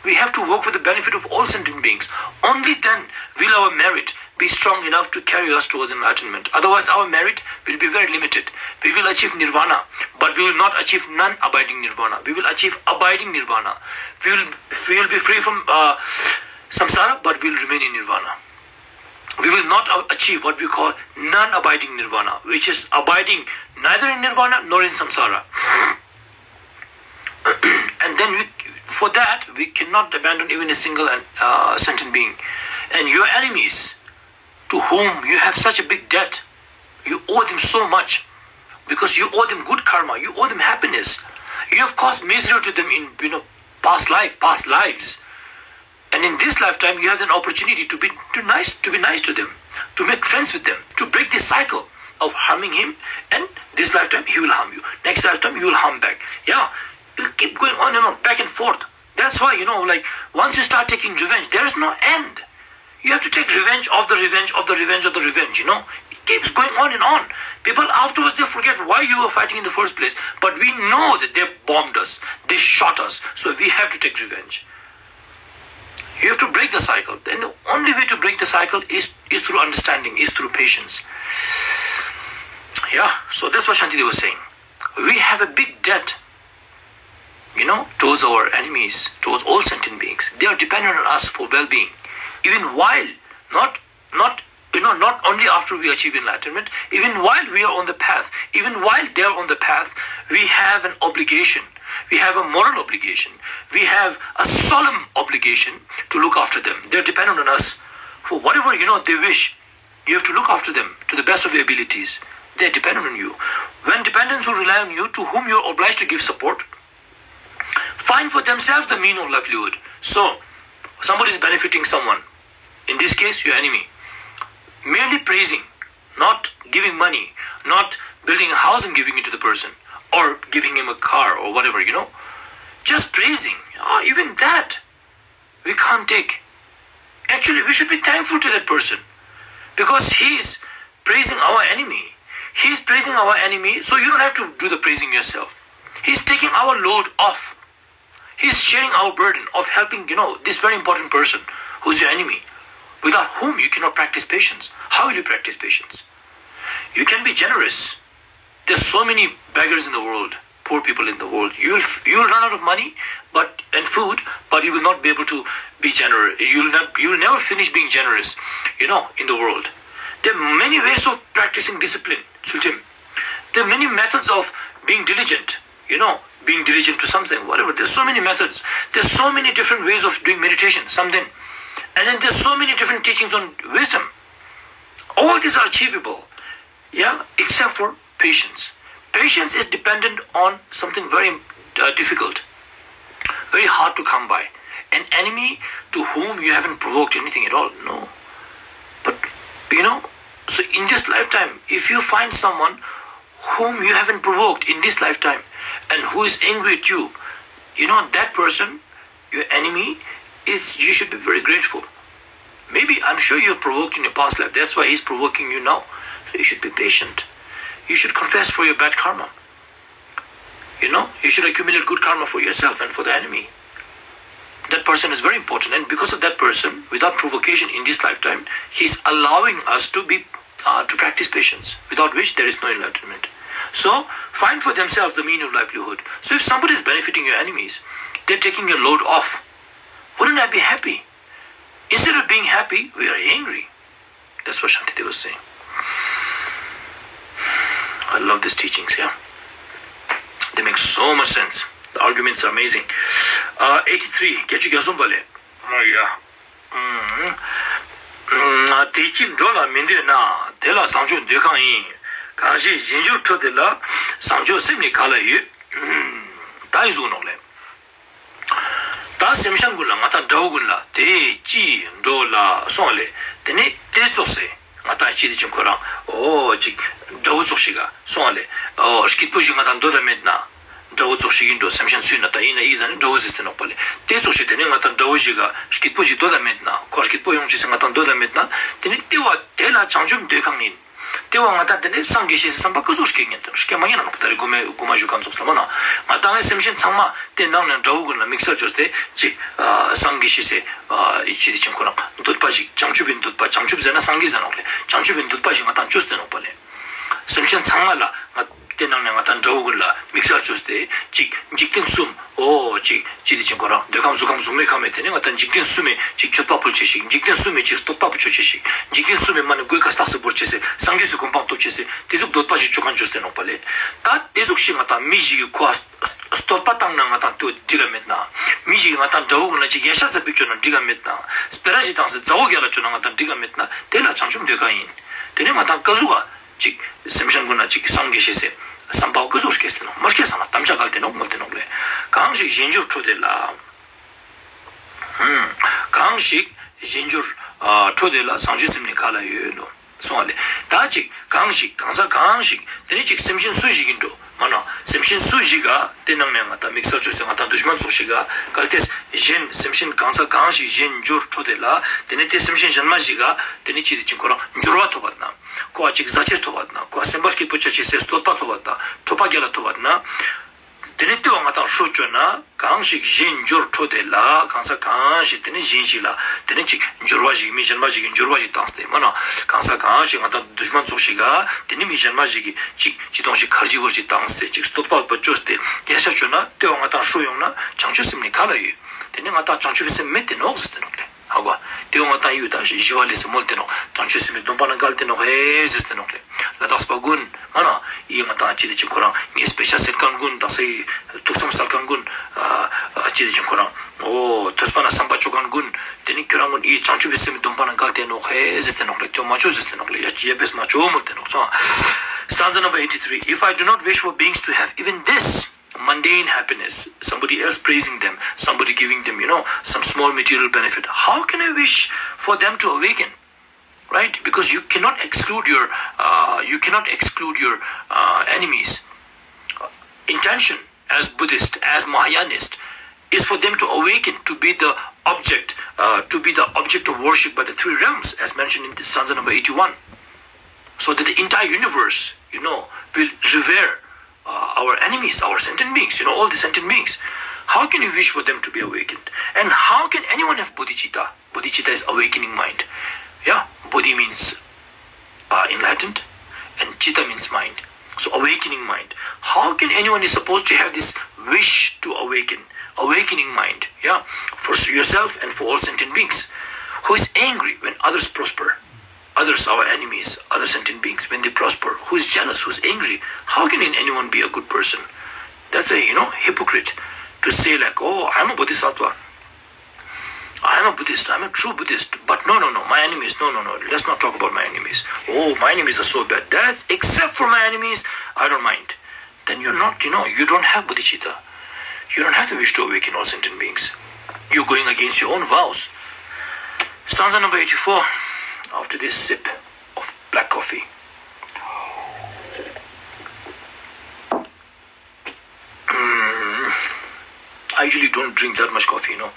We have to work for the benefit of all sentient beings. Only then will our merit be strong enough to carry us towards enlightenment. Otherwise, our merit will be very limited. We will achieve nirvana, but we will not achieve non abiding nirvana. We will achieve abiding nirvana. We will, we will be free from uh, samsara, but we will remain in nirvana. We will not a- achieve what we call non abiding nirvana, which is abiding neither in nirvana nor in samsara. And then we, for that, we cannot abandon even a single uh, sentient being. And your enemies, to whom you have such a big debt, you owe them so much, because you owe them good karma, you owe them happiness. You have caused misery to them in, you know, past life, past lives. And in this lifetime, you have an opportunity to be to nice to be nice to them, to make friends with them, to break this cycle of harming him. And this lifetime, he will harm you. Next lifetime, you will harm back. Yeah, it'll keep going on and on, back and forth. That's why, you know, like, once you start taking revenge, there is no end. You have to take revenge of the revenge of the revenge of the revenge, you know. It keeps going on and on. People afterwards, they forget why you were fighting in the first place. But we know that they bombed us, they shot us. So we have to take revenge. You have to break the cycle. And the only way to break the cycle is, is through understanding, is through patience. Yeah, so that's what Shantideva was saying. We have a big debt, you know, towards our enemies, towards all sentient beings. They are dependent on us for well-being. Even while, not, not, you know, not only after we achieve enlightenment, even while we are on the path, even while they are on the path, we have an obligation. We have a moral obligation. We have a solemn obligation to look after them. They're dependent on us for whatever, you know, they wish. You have to look after them to the best of your abilities. They are dependent on you. When dependents who rely on you, to whom you are obliged to give support, find for themselves the mean of livelihood. So, somebody is benefiting someone. In this case, your enemy. Merely praising, not giving money, not building a house and giving it to the person, or giving him a car or whatever, you know. Just praising, ah, even that we can't take. Actually, we should be thankful to that person because he is praising our enemy. He is praising our enemy, so you don't have to do the praising yourself. He is taking our load off. He is sharing our burden of helping, you know, this very important person who's your enemy. Without whom you cannot practice patience. How will you practice patience? You can be generous. There's so many beggars in the world, poor people in the world. You will, you will run out of money, but, and food, but you will not be able to be generous. You will not, you will never finish being generous, you know, in the world. There are many ways of practicing discipline, Tsultim. There are many methods of being diligent, you know, being diligent to something, whatever. There's so many methods. There's so many different ways of doing meditation, something. And then there's so many different teachings on wisdom. All these are achievable, yeah, except for patience. Patience is dependent on something very, uh, difficult, very hard to come by. An enemy to whom you haven't provoked anything at all, no. But, you know, so in this lifetime, if you find someone whom you haven't provoked in this lifetime and who is angry at you, you know, that person, your enemy, is, you should be very grateful. Maybe, I'm sure you've provoked in your past life. That's why he's provoking you now. So you should be patient. You should confess for your bad karma. You know, you should accumulate good karma for yourself and for the enemy. That person is very important, and because of that person, without provocation in this lifetime, he's allowing us to be, uh, to practice patience, without which there is no enlightenment. So, find for themselves the mean of livelihood. So, if somebody is benefiting your enemies, they're taking your load off. Wouldn't I be happy? Instead of being happy, we are angry. That's what Shantideva was saying. I love these teachings, yeah. They make so much sense. The arguments are amazing. Uh, eighty-three, བརྒྱད་ཅུ་གྱ་གསུམ་པ་ལས། Oh, yeah. ཨུམ། ཨུམ། དེ་ཅི་འགྲོ་ལ་མི་འདོད་ན། དེ་ལ་བཟང་སྤྱོད་འདོད་གང་ཡིན། གང་ཞིག་གཞན་འབྱོར་འཕྲོ་དེ་ལ། བཟང་སྤྱོད་སེམས་ནི་ག་ལ་ཡོད། ཨུམ། ད་ཡི་གཟུགས་ནོག་ལེ། ད་སེམས་ཅན་ཀུན་ལ་ང་དང་དགྲ་བོ་ཀུན་ལ་དེ་ཅི་འགྲོ་ལ་སོང་ལེ། དེ་ནས་དེ་ཙོགས་སེ་ང་དང་ཅི་དེ་ཅི་ཁོ་རང་ཨོ་ཅིག་དགྲ་བོ་ཙོགས་ཤིག་ག་སོང་ལེ། ཨོ་སྐྱིད་པོ་ཞིག་ང་དང་འདོད་ད་མེད་ན། དགྲ་བོ་ཙོགས་ཤིག་ཡིན་འགྲོ་སེམས་ཅན་སུ་ཡིན་ན་ད་ཡིན་ན་ཡིན་ཟ་ནི་དགྲ་བོ་ཟེར་ཏེ་ནོག་པ་ལེ། དེ་ཙོགས་ཤིག་དེ་ནས་ང་དང་དགྲ་བོ་ཞིག་ག་སྐྱིད་པོ་ཞིག་འདོད་ད་མེད་ན་ཁོ་སྐྱིད་པོ་ཡོང་ཅི་སེ་ང་དང་འདོད་ད་མེད་ན་དེ་ནས་དེ་བ་དེ་ལ་བྱང་ཆུབ་འདོད་གང་ཡིན། དེ་བ་ང་དང་དེ་ནས་སངས་རྒྱས་ཤེས་སེ་བསམ་པ་ཀུ་ཟུག་སྐྱེ་ཉན་དང་སྐྱེ་མ་ཉན་ན་ནོག་ད་རེ་གོ་མ་གོ་མ་ཞུ་གང་ཙོགས་ལ་མ་ན་ང་དང་ངའི་སེམས་ཅན་ཚང་མ་དེ་ནང་ནས་དགྲ་བོ་ཀུན་ལ་དམིགས་བསལ་བཅོས་ཏེ་ཅིག་སངས་རྒྱས་ཤེས་སེ་ཡིད་ཆེས་དེ་ཅན་ཁོ་རང་འདོད་པ་ཞིག་བྱང་ཆུབ་པའི་འདོད་པ་བྱང་ཆུབ་ཟེར་ན་སངས་རྒྱས་ཟེར་ནོག་ལེ། བྱང་ཆུབ་པའི་འདོད་པ་ཞིག་ང་དང་བཅོས་ཏེ་ནོག་པ་ལེ། སེམས་ཅན་ཚང་མ་ལ་ང་དེ་ནང་ནས་ང་དང་དགྲ་བོ་ཀུན་ལ་དམིགས་བསལ་བཅོས་ཏེ་ཅིག་འཇིག་རྟེན་གསུམ་ཨོ་ཅིག་ཅི་དེ་ཅན་ཁོ་རང་འདོད་ཁམས་གཟུགས་ཁམས་གཟུགས་མེད་ཁམས་མེད་དེ་ནས་ང་དང་འཇིག་རྟེན་གསུམ་མེད་ཅིག་མཆོད་པ་ཕུལ་ཅེས་ཤིག་འཇིག་རྟེན་གསུམ་མེད་ཅིག་བསྟོད་པ་ཕུལ་ཅེས་ཤིག་འཇིག་རྟེན་གསུམ་མེད་མ་ནི་གོས་ཀ་སྟག་སེ་བོར་ཅེས་སེ་སངས་རྒྱས་སུ་གོ་འཕང་ཐོབ་ཅེས་སེ་དེ་ཟུག་འདོད་པ་ཞིག་བཅོ་གང་བཅོས་ཏེ་ནོག་པ་ལེ། ད་དེ་ཟུག་ཞིག་ང་དང་མི་ཞིག་གི་ཁོ་བསྟོད་པ་བཏང་ན་ང་དང་དེ་འགྲིག་ག་མེད་ན། མི་ཞིག་གི་ང་དང་དགྲ་བོ་ཀུན་ལ་ཅིག་ཡ་ཤ་ཚ་པིག་བཅོས་ན་འགྲིག་ག་མེད་ན། སྤེ་ར་ཞིག་བཏང་སེ་མཛའ་བོ་རྒྱལ་ལ་བཅོས་ན་ང་དང་འགྲིག་ག་མེད་ན་དེ་ལ་བྱང་ཆུབ་འདོད་གང་ཡིན། དེ་ནས་ང་དང་ཀ་ཟུག་ག་ཅིག་སེམས་ཅན་ཀུན་ལ་ཅིག་སངས་རྒྱས་ཤེས་སེ་བསམ་པ་ཀུ་ཟུག་སྐྱེས་ཏེ་ནོག་མ་སྐྱེས་སང་ན་དམ་བཅའ་གལ་ཏེ་ནོག་མ་ཏེ་ནོག་ལེ། གང་ཞིག་གཞན་འབྱོར་འཕྲོ་དེ་ལ། ཧུམ། གང་ཞིག་གཞན་འབྱོར་ཨ་འཕྲོ་དེ་ལ་བཟང་སྤྱོད་སེམས་ནི་ག་ལ་ཡོད་ལོ། སོང་བ་ལེ། ད་ཅིག་གང་ཞིག་གང་ཟག་གང་ཞིག་དེ་ནས་ཅིག་སེམས་ཅན་སུ་ཞིག་ཡིན་འགྲོ། མ་ན་སེམས་ཅན་སུ་ཞིག་ག་དེ་ནང་ནས་ང་དང་དམིགས་བསལ་བཅོས་ཏེ་ང་དང་དུཤ་མན་ཚོགས་ཤིག་ག་གལ་ཏེ་གཞན་སེམས་ཅན་གང་ཟག་གང་ཞིག་གཞན་འབྱོར་འཕྲོ་དེ་ལ་དེ་ནས་དེ་སེམས་ཅན་གཞན་མ་ཞིག་ག་དེ་ནས་ཅི་དེ་ཅི་ཁོ་རང་འབྱོར་བ་ཐོབ་པ་དང་ཁོ་བ་ཅིག་བཟའ་ཆས་ཐོབ་པ་དང་ཁོ་བ་སེམས་པ་སྐྱིད་པོ་ཆ་ཅེས་སེ་བསྟོད་པ་ཐོབ་པ་དང་གྲོད་པ་རྒྱལ་ལ་ཐོབ་པ་དང་། དེ་ནས་དེ་བ་ ང་དང་ཧྲུ་བཅོས་ན་གང་ཞིག་གཞན་འགྱུར་ཁྲོ་དེ་ལ། གང་ཟག་གང་ཞིག་དེ་ནི་གཞན་ཞིག་ལ་དེ་ནི་ཅིག་འགྱུར་བ་ཞིག་མི་གཞན་པ་ཞིག་གི་འགྱུར་བ་ཞིག་བཏང་སྟེ་མ་ན། གང་ཟག་གང་ཞིག་ང་དང་དུཤ་མན་ཚོགས་ཤིག་ག་དེ་ནི་མི་གཞན་པ་ཞིག་གི་ཅིག་ཅི་དོང་ཞིག་ཁར་ཇི་བོར་ཞིག་བཏང་སྟེ་ཅིག་བསྟོད་པ་བཅོས་ཏེ་ཡ་ཤ་བཅོས་ན་དེ་བ་ང་དང་ཧྲུ་ཡོང་ན་བྱང་ཆུབ་སེམས་ནི་ག་ལ་ཡོད། དེ་ནི་ང་དང་བྱང་ཆུབ་སེམས་མེད་དེ་ནོག་ཟེར་ཏེ་ནོག་ལེ། ཧ་གོ། དེ་བ་ང་དང་ཡོད་ད་ཞི་བ་ལས་སེ་མོལ་ཏེ་ནོག། བྱང་ཆུབ་སེམས་མེད་སྡོམ་པ་ན་འགལ་ཏེ་ནོག་ཧེ་ཟེར་ཏེ་ནོག་ལེ། ལ་དྭགས་པ་ཀུན་མ་ན་ཡི་ང་དང་ཅི་ལེ་ཅི་ཁོ་རང་ངས་དཔེ་ཆ་ཟེར་མཁན་ཀུན་དག་སའི་ཐུགས་བསམ་གསལ་མཁན་ཀུན་ཅི་ལེ་ཅི་ཁོ་རང་འོ་ཐོས་པ་ན་བསམ་པ་བཅོ་མཁན་ཀུན་དེ་ནི་ཁྱོད་རང་ཀུན་ཡི་བྱང་ཆུབ་སེམས་མེད་སྡོམ་པ་ན་འགལ་ཏེ་ནོག་ཧེ་ཟེར་ཏེ་ནོག་ལེ། དེ་བ་མ་བཅོ་ཟེར་ཏེ་ནོག་ལེ། ཡ་ཅི་ཡ་པེས་མ་བཅོ་མོལ་ཏེ་ནོག་སོང་། Stanza number eighty-three. If I do not wish for beings to have even this mundane happiness, somebody else praising them, somebody giving them, you know, some small material benefit, how can I wish for them to awaken? Right? Because you cannot exclude your, uh, you cannot exclude your uh, enemies. Intention as Buddhist, as Mahayanist, is for them to awaken to be the object, uh, to be the object of worship by the three realms, as mentioned in the stanza number eighty-one. So that the entire universe, you know, will revere uh, our enemies, our sentient beings, you know, all the sentient beings. How can you wish for them to be awakened? And how can anyone have bodhicitta? Bodhicitta is awakening mind. Yeah, bodhi means uh, enlightened, and citta means mind. So awakening mind. How can anyone is supposed to have this wish to awaken, awakening mind? Yeah, for yourself and for all sentient beings, who is angry when others prosper? Others, our enemies, other sentient beings, when they prosper, who is jealous, who is angry? How can anyone be a good person? That's a, you know, hypocrite to say like, oh, I'm a bodhisattva. I'm a Buddhist, I'm a true Buddhist, but no, no, no, my enemies, no, no, no, let's not talk about my enemies. Oh, my enemies are so bad. That's, except for my enemies, I don't mind. Then you're not, you know, you don't have bodhicitta. You don't have the wish to awaken all sentient beings. You're going against your own vows. Stanza number eighty-four. After this sip of black coffee. Mm, I usually don't drink that much coffee, you know.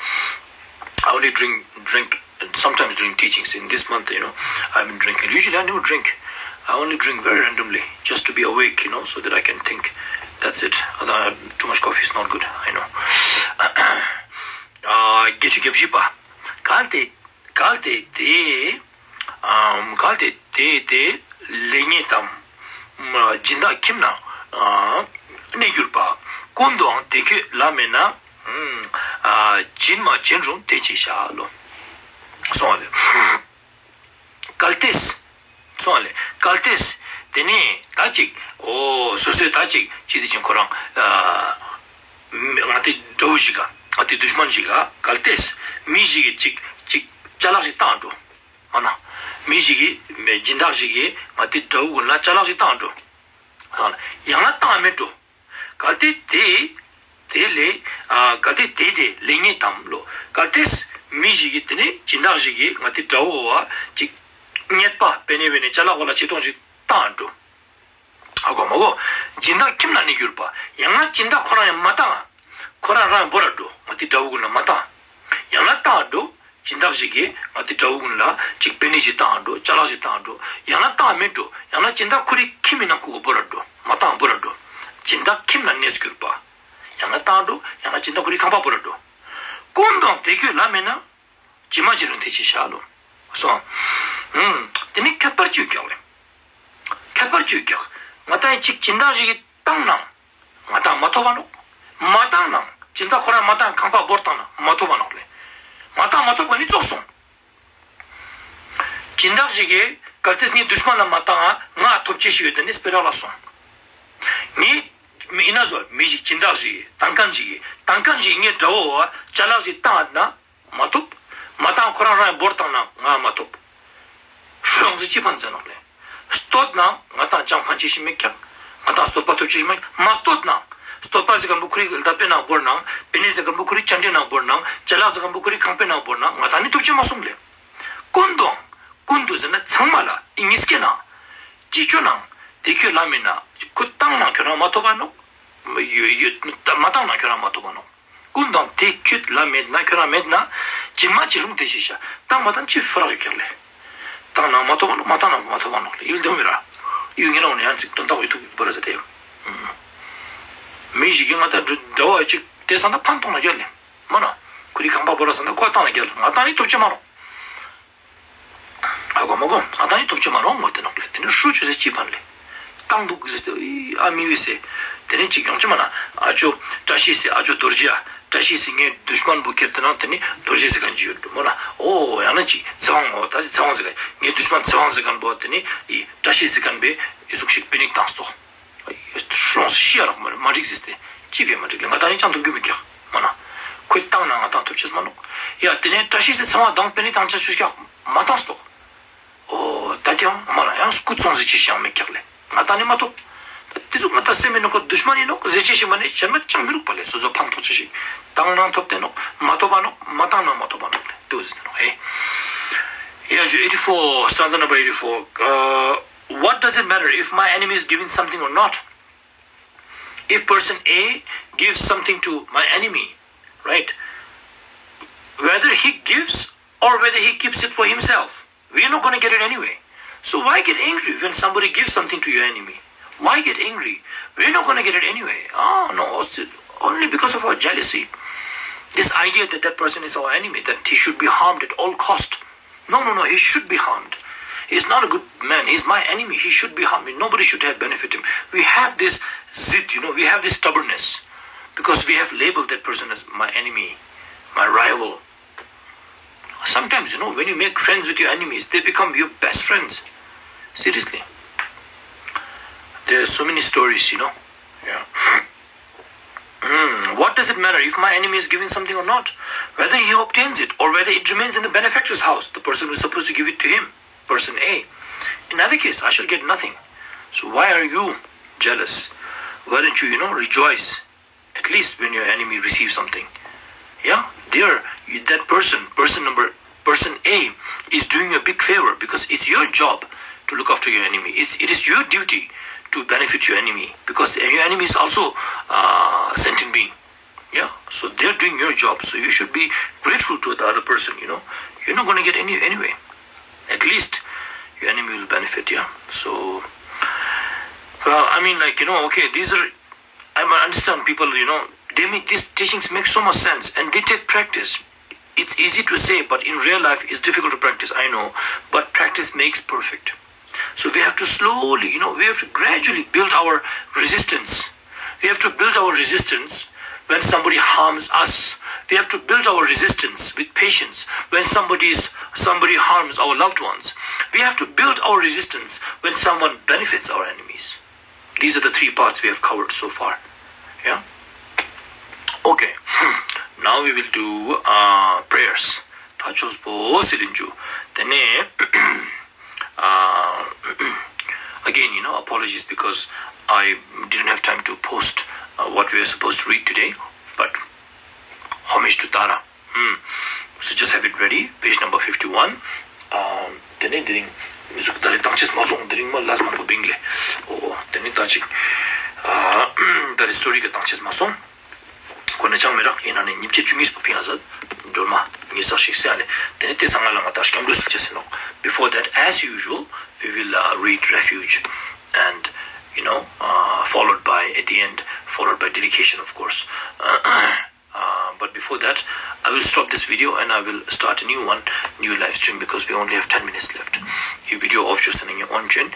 I only drink drink sometimes during teachings. In this month, you know, I've been drinking. Usually, I never drink. I only drink very randomly, just to be awake, you know, so that I can think. That's it. Although I have too much coffee is not good, I know. ཨ། བརྒྱད་ཅུ་གྱ་བཞི་པ། གལ་ཏེ། གལ་ཏེ་དེ། ཨམ། གལ་ཏེ་དེ་དེ་ལེགས་ཉེས་དམ། སྦྱིན་བདག་ཁྱིམ་ན་གནས་གྱུར་པ། ཀུན་ཏུའང་དེ་ཁྱོད་ལ་མེད་ན། སྦྱིན་མ་བྱིན་རུང་དེ་ཅིག་བྱ་ལོ། སོང་བ་ལས། གལ་ཏེས། སོང་བ་ལས། གལ་ཏེས། དེ་ནས་ད་ཅིག་འོ་སོ་སོས་ད་ཅིག་ཅི་དེ་ཅིག་ཁོ་རང་ང་དེ་དགྲ་བོ་ཞིག་ག་ང་དེ་དུཤ་མན་ཞིག་ག་གལ་ཏེས་མི་ཞིག་གིས་ཅིག་ཅིག་ཅ་ལག་ཞིག་བཏང་འགྲོ། མ་ན། མི་ཞིག་གིས་སྦྱིན་བདག་ཞིག་གིས་ང་དེ་དགྲ་བོ་ཀུན་ལ་ཅ་ལག་ཞིག་བཏང་འགྲོ། ཡང་ན་བཏང་མེད་འགྲོ། གལ་ཏེ་དེ། དེ་ལས། ཨ། གལ་ཏེ་དེ་དེ་ལེགས་ཉེས་དམ་ལོ། གལ་ཏེ་མི་ཞིག་གིས་དེ་ནས་སྦྱིན་བདག་ཞིག་གིས་ང་དེ་དགྲ་བོ་བ་ཅིག་རྙེད་པ་པེ་ནེ་བེ་ནེ་ཅ་ལག་གོ་ལ་ཆེ་མཐོང་ཞིག་བཏང་འགྲོ། ཨ་གོ་མ་གོ། སྦྱིན་བདག་ཁྱིམ་ན་གནས་གྱུར་པ། ཡང་ན་སྦྱིན་བདག་ཁོ་རང་ཡང་མ་བཏང་། ཁོ་རང་རང་འབོར་ར་འགྲོ། ང་དེ་དགྲ་བོ་ཀུན་ལ་མ་བཏང་། ཡང་ན་བཏང་འགྲོ། སྦྱིན་བདག་ཞིག་གིས་ང་དེ་དགྲ་བོ་ཀུན་ལ་ཅིག་པེ་ནེ་ཞིག་བཏང་འགྲོ། ཅ་ལག་ཞིག་བཏང་འགྲོ། ཡང་ན་བཏང་མེད་འགྲོ། ཡང་ན་སྦྱིན་བདག་ཁོ་རའི་ཁྱིམ་མི་ནང་ཁུག་གོ་འབོར་ར་འགྲོ། མ་བཏང་འབོར་ར་འགྲོ། སྦྱིན་བདག་ཁྱིམ་ན་གནས་གྱུར་པ། ཡང་ན་བཏང་འགྲོ། ཡང་ན་སྦྱིན་བདག་ཁོ་རའི་ཁང་པ་འབོར་ར་འགྲོ། ཀུན་ཏུའང་དེ་ཁྱོད་ལ་མེད་ན། སྦྱིན་མ་བྱིན་རུང་དེ་ཅིག་བྱ་ལོ། སོང་། ཨུམ། དེ་ནི་ཁྱད་པར་གཅོད་ཀྱང་ལེ། ཁྱད་པར་གཅོད་ཀྱང་། ང་དང་ཅིག་སྦྱིན་བདག་ཞིག་གིས་བཏང་ནའང་། ང་དང་མ་ཐོབ་པ་ནོག། མ་བཏང་ནའང་། སྦྱིན་བདག་ཁོ་རང་མ་བཏང་ཁང་པ་འབོར་བཏང་ན་མ་ཐོབ་པ་ནོག་ལེ། མ་བཏང་མ་ཐོབ་པ་ནི་རྫོགས་སོང་། སྦྱིན་བདག་ཞིག་གིས་གལ་ཏེ་ངའི་དུཤ་མན་ལ་མ་བཏང་ང་ཐོབ་ཅེས་ཞིག་ཡོད་དེ་ནི་སྤེ་ར་ལ་སོང་། ངས་མི་ཡིན་ན་བཟོ་མི་ཞིག་སྦྱིན་བདག་ཞིག་གིས་བཏང་མཁན་ཞིག་གིས་བཏང་མཁན་ཞིག་ངའི་དགྲ་བོ་བ་ཅ་ལག་ཞིག་བཏང་ན། མ་ཐོབ། མ་བཏང་ཁོ་རང་རང་ཡང་འབོར་བཏང་ན་ང་མ་ཐོབ། ཧྲུའང་ཟི་ཅི་ཕན་ཚེ་ནོག་ལེ། བསྟོད་ན་ང་དང་ཅང་ཕན་ཅི་ཞིག་མེད་ཀྱག། ང་དང་བསྟོད་པ་ཐོབ་ཅི་ཞིག་མེད། མ་བསྟོད་ན། བསྟོད་པ་ཟེར་མཁན་པོ་ཁོ་རའི་ལྟ་བའི་ནང་འབོར་ན། པེ་ནེ་ཟེར་མཁན་པོ་ཁོ་རའི་བཅར་འདྲིའི་ནང་འབོར་ན། ཅ་ལག་ཟེར་མཁན་པོ་ཁོ་རའི་ཁང་པའི་ནང་འབོར་ན་ང་དང་ནི་ཐོབ་ཅི་མ་སོང་ལེ། ཀུན་ཏུའང་། ཀུན་ཏུ་ཟེར་ན་ཚང་མ་ལ་ཨི་ཉིས་ཀའི་ནང་། ཅི་ཅོ་ནའང་དེ་ཁྱོད་ལ་མེད་ན། ཁོ་བཏང་ན་ཁྱོད་རང་མ་ཐོབ་པ་ནོག། ཡོད་ཡོད་མ་བཏང་ན་ཁྱོད་རང་མ་ཐོབ་པ་ནོག། ཀུན་ཏུའང་དེ་ཁྱོད་ལ་མེད་ན། ཁྱོད་རང་མེད་ན། སྦྱིན་མ་བྱིན་རུང་དེ་ཅིག་བྱ། བཏང་མ་བཏང་ཅི་ཕ་རག་ཡོད་ཀྱག་ལེ། བཏང་ན་མ་ཐོབ་པ་ནོག། མ་བཏང་ན་མ་ཐོབ་པ་ནོག་ལེ། ཡུལ་དེ་མི་ར། ཡུལ་ཉེ་རང་ནས་ཡང་ཅིག་དོན་དག་ཡོད་ཐུག་པ་ར་ཟེར་ཏེ། མི་ཞིག་གིས་ང་ད་འདྲ་བ་ཅིག་དེ་ས་ད་ཕན་ཐོགས་ན་རྒྱལ་ལེ། མ་ན། ཁོ་རི་ཁང་པ་བོ་ར་ས་ད་ཁོ་བཏང་ན་རྒྱལ། ང་ད་ནི་ཐོབ་ཅི་མ་རུང་། ཨ་གོ་མ་གོ། ང་ད་ནི་ཐོབ་ཅི་མ་རུང་མོ་དེ་ནོག་ལེ། དེ་ནི་ཧྲུ་ཆུ་སེ་ཅི་ཕན་ལེ། བཏང་འདུག་ཟེར་ཏེ་ཨི་ཨ་མི་བི་སེ། དེ་ནི་ཅིག་ཡོང་ཅི་མ་ན། ཨ་ཅོ་བཀྲ་ཤིས་སེ། ཨ་ཅོ་རྡོ་རྗེ། ཨ་བཀྲ་ཤིས་སེ། ངའི་དུཤ་མན་བོ་ཁྱེར་དེ་ན་དེ་ནི་རྡོ་རྗེ་ཟེར་མཁན་ཅིག་ཡོད་འགྲོ་མོ་ན། ཨོ་ཡང་ན་ཅིག་ཚེ་དབང་ངོ་ད་ཅི་ཚེ་དབང་ཟེར་མཁན་ངའི་དུཤ་མན་ཚེ་དབང་ཟེར་མཁན་བོ་དེ་ནི་ཨི་བཀྲ་ཤིས་ཟེར་མཁན་བེ་ཨི་ཟུག་ཤིག་པེ་ནིག་བཏང་སྟོ། ཧྲོང་སི་ཤི་ཡ་རག་མ་རེད་མ་འགྲིག་ཟེར་ཏེ། ཅི་བས་མ་འགྲིག་ལེ། ང་ད་ནི་ཅང་ཐུབ་རྒྱུ་མི་ཀྱག་མ་ན། ཁོས་བཏང་ན་ང་ཏང་ཐུབ་ཆེས་མ་ནོག་ཡ་དེ་ནས་བཀྲ་ཤིས་སི་ཚེ་དབང་དང་པེ་ནི་དང་ཆ་ཤུ་ཀྱག་མ་བཏང་སྟོག་ཨོ་ད་ཀྱང་མ་ན་ཡང་སྐུ་ཚོང་ཟེར་ཅི་ཞིག་ཡང་མི་ཀྱག་ལེ། ང་ད་ནི་མ་ཐོབ། ད་དེ་ཟུག་ང་ད་སེམས་མི་ནོག་གོ་དུཤ་མ་ནི་ནོག་ཟེར་ཅི་ཞིག་མ་ནི་གཞན་མ་ཅང་མི་རུག་པ་ལེ། སོ་སོ་ཕན་ཐོགས་ཅི་ཞིག་བཏང་ན་ཐོབ་དེ་ནོག་མ་ཐོབ་པ་ནོག་མ་བཏང་ན་མ་ཐོབ་པ་ནོག་ལེ། དེ་འོ་ཟེར་ཏེ་ནོག་ཧེ། ཡ་ཞུ་eighty-four, stanza number eighty-four. Uh, what does it matter if my enemy is giving something or not? If person A gives something to my enemy, right? Whether he gives or whether he keeps it for himself, we're not going to get it anyway. So why get angry when somebody gives something to your enemy? Why get angry? We're not going to get it anyway. Oh no, it's only because of our jealousy. This idea that that person is our enemy, that he should be harmed at all cost. No, no, no, he should be harmed. He's not a good man. He's my enemy. He should be harmed. Nobody should have benefit him. We have this zid, you know, we have this stubbornness because we have labeled that person as my enemy, my rival. Sometimes, you know, when you make friends with your enemies, they become your best friends. Seriously. There are so many stories, you know. Yeah. Hmm, what does it matter if my enemy is given something or not? Whether he obtains it or whether it remains in the benefactor's house, the person who is supposed to give it to him, person A. In either case, I shall get nothing. So why are you jealous? Why don't you, you know, rejoice at least when your enemy receives something? Yeah, there, you, that person, person number, person A is doing you a big favor because it's your job to look after your enemy. It's, it is your duty to benefit your enemy because your enemy is also a sentient being. Yeah, so they're doing your job. So you should be grateful to the other person, you know. You're not going to get any anyway. At least your enemy will benefit, yeah. So, well, I mean, like, you know, okay, these are, I might understand people, you know, they make these teachings make so much sense and they take practice. It's easy to say, but in real life, it's difficult to practice, I know. But practice makes perfect. So we have to slowly, you know, we have to gradually build our resistance. We have to build our resistance when somebody harms us. We have to build our resistance with patience when somebody's, somebody harms our loved ones. We have to build our resistance when someone benefits our enemies. These are the three parts we have covered so far. Yeah? Okay. Now we will do uh, prayers. ད་ཆོས་པོ་སི་ལིན་ཇུ། དེ་ནས། Uh, again, you know, apologies because I didn't have time to post uh, what we were supposed to read today, but homage to Tara. Hmm. So just have it ready, page number fifty-one. Um, དེ་ནས་དེ་རིང་མི་གཟུགས་ད་རེས་བཏང་ཆེས་མ་སོང་། དེ་རིང་མ་ལས་མང་པོ་བིང་ལེ། ཨོ་དེ་ནས་ད་ཅིག་ཨ་ད་རེས་སི་ཊོ་རི་གི་བཏང་ཆེས་མ་སོང་། ཁོ་ན་ཅང་མི་རག་ཡིན་ན་ནི་ཉིན་བརྒྱད་བཅུ་གཉིས་པོ་ཕིང་ཨ་ཟད། སྒྲོལ་མ་ཉིས་བརྩེགས་ཤིག་སེ་ཨ་ལེ། དེ་ནས་དེ་ཚང་ང་ལ་ང་ད་སྐྱབས་འགྲོ་སུ་བྱེད་ཟེར་ནོག Before that, as usual, we will uh, read refuge and, you know, uh, followed by, at the end, followed by dedication, of course. Uh, but before that, I will stop this video and I will start a new one, new live stream, because we only have ten minutes left. ཡི་བི་ཌི་ཡོ་ཨོཕ་བཅོས་ཏེ་ནི་ཡོང་ཅན།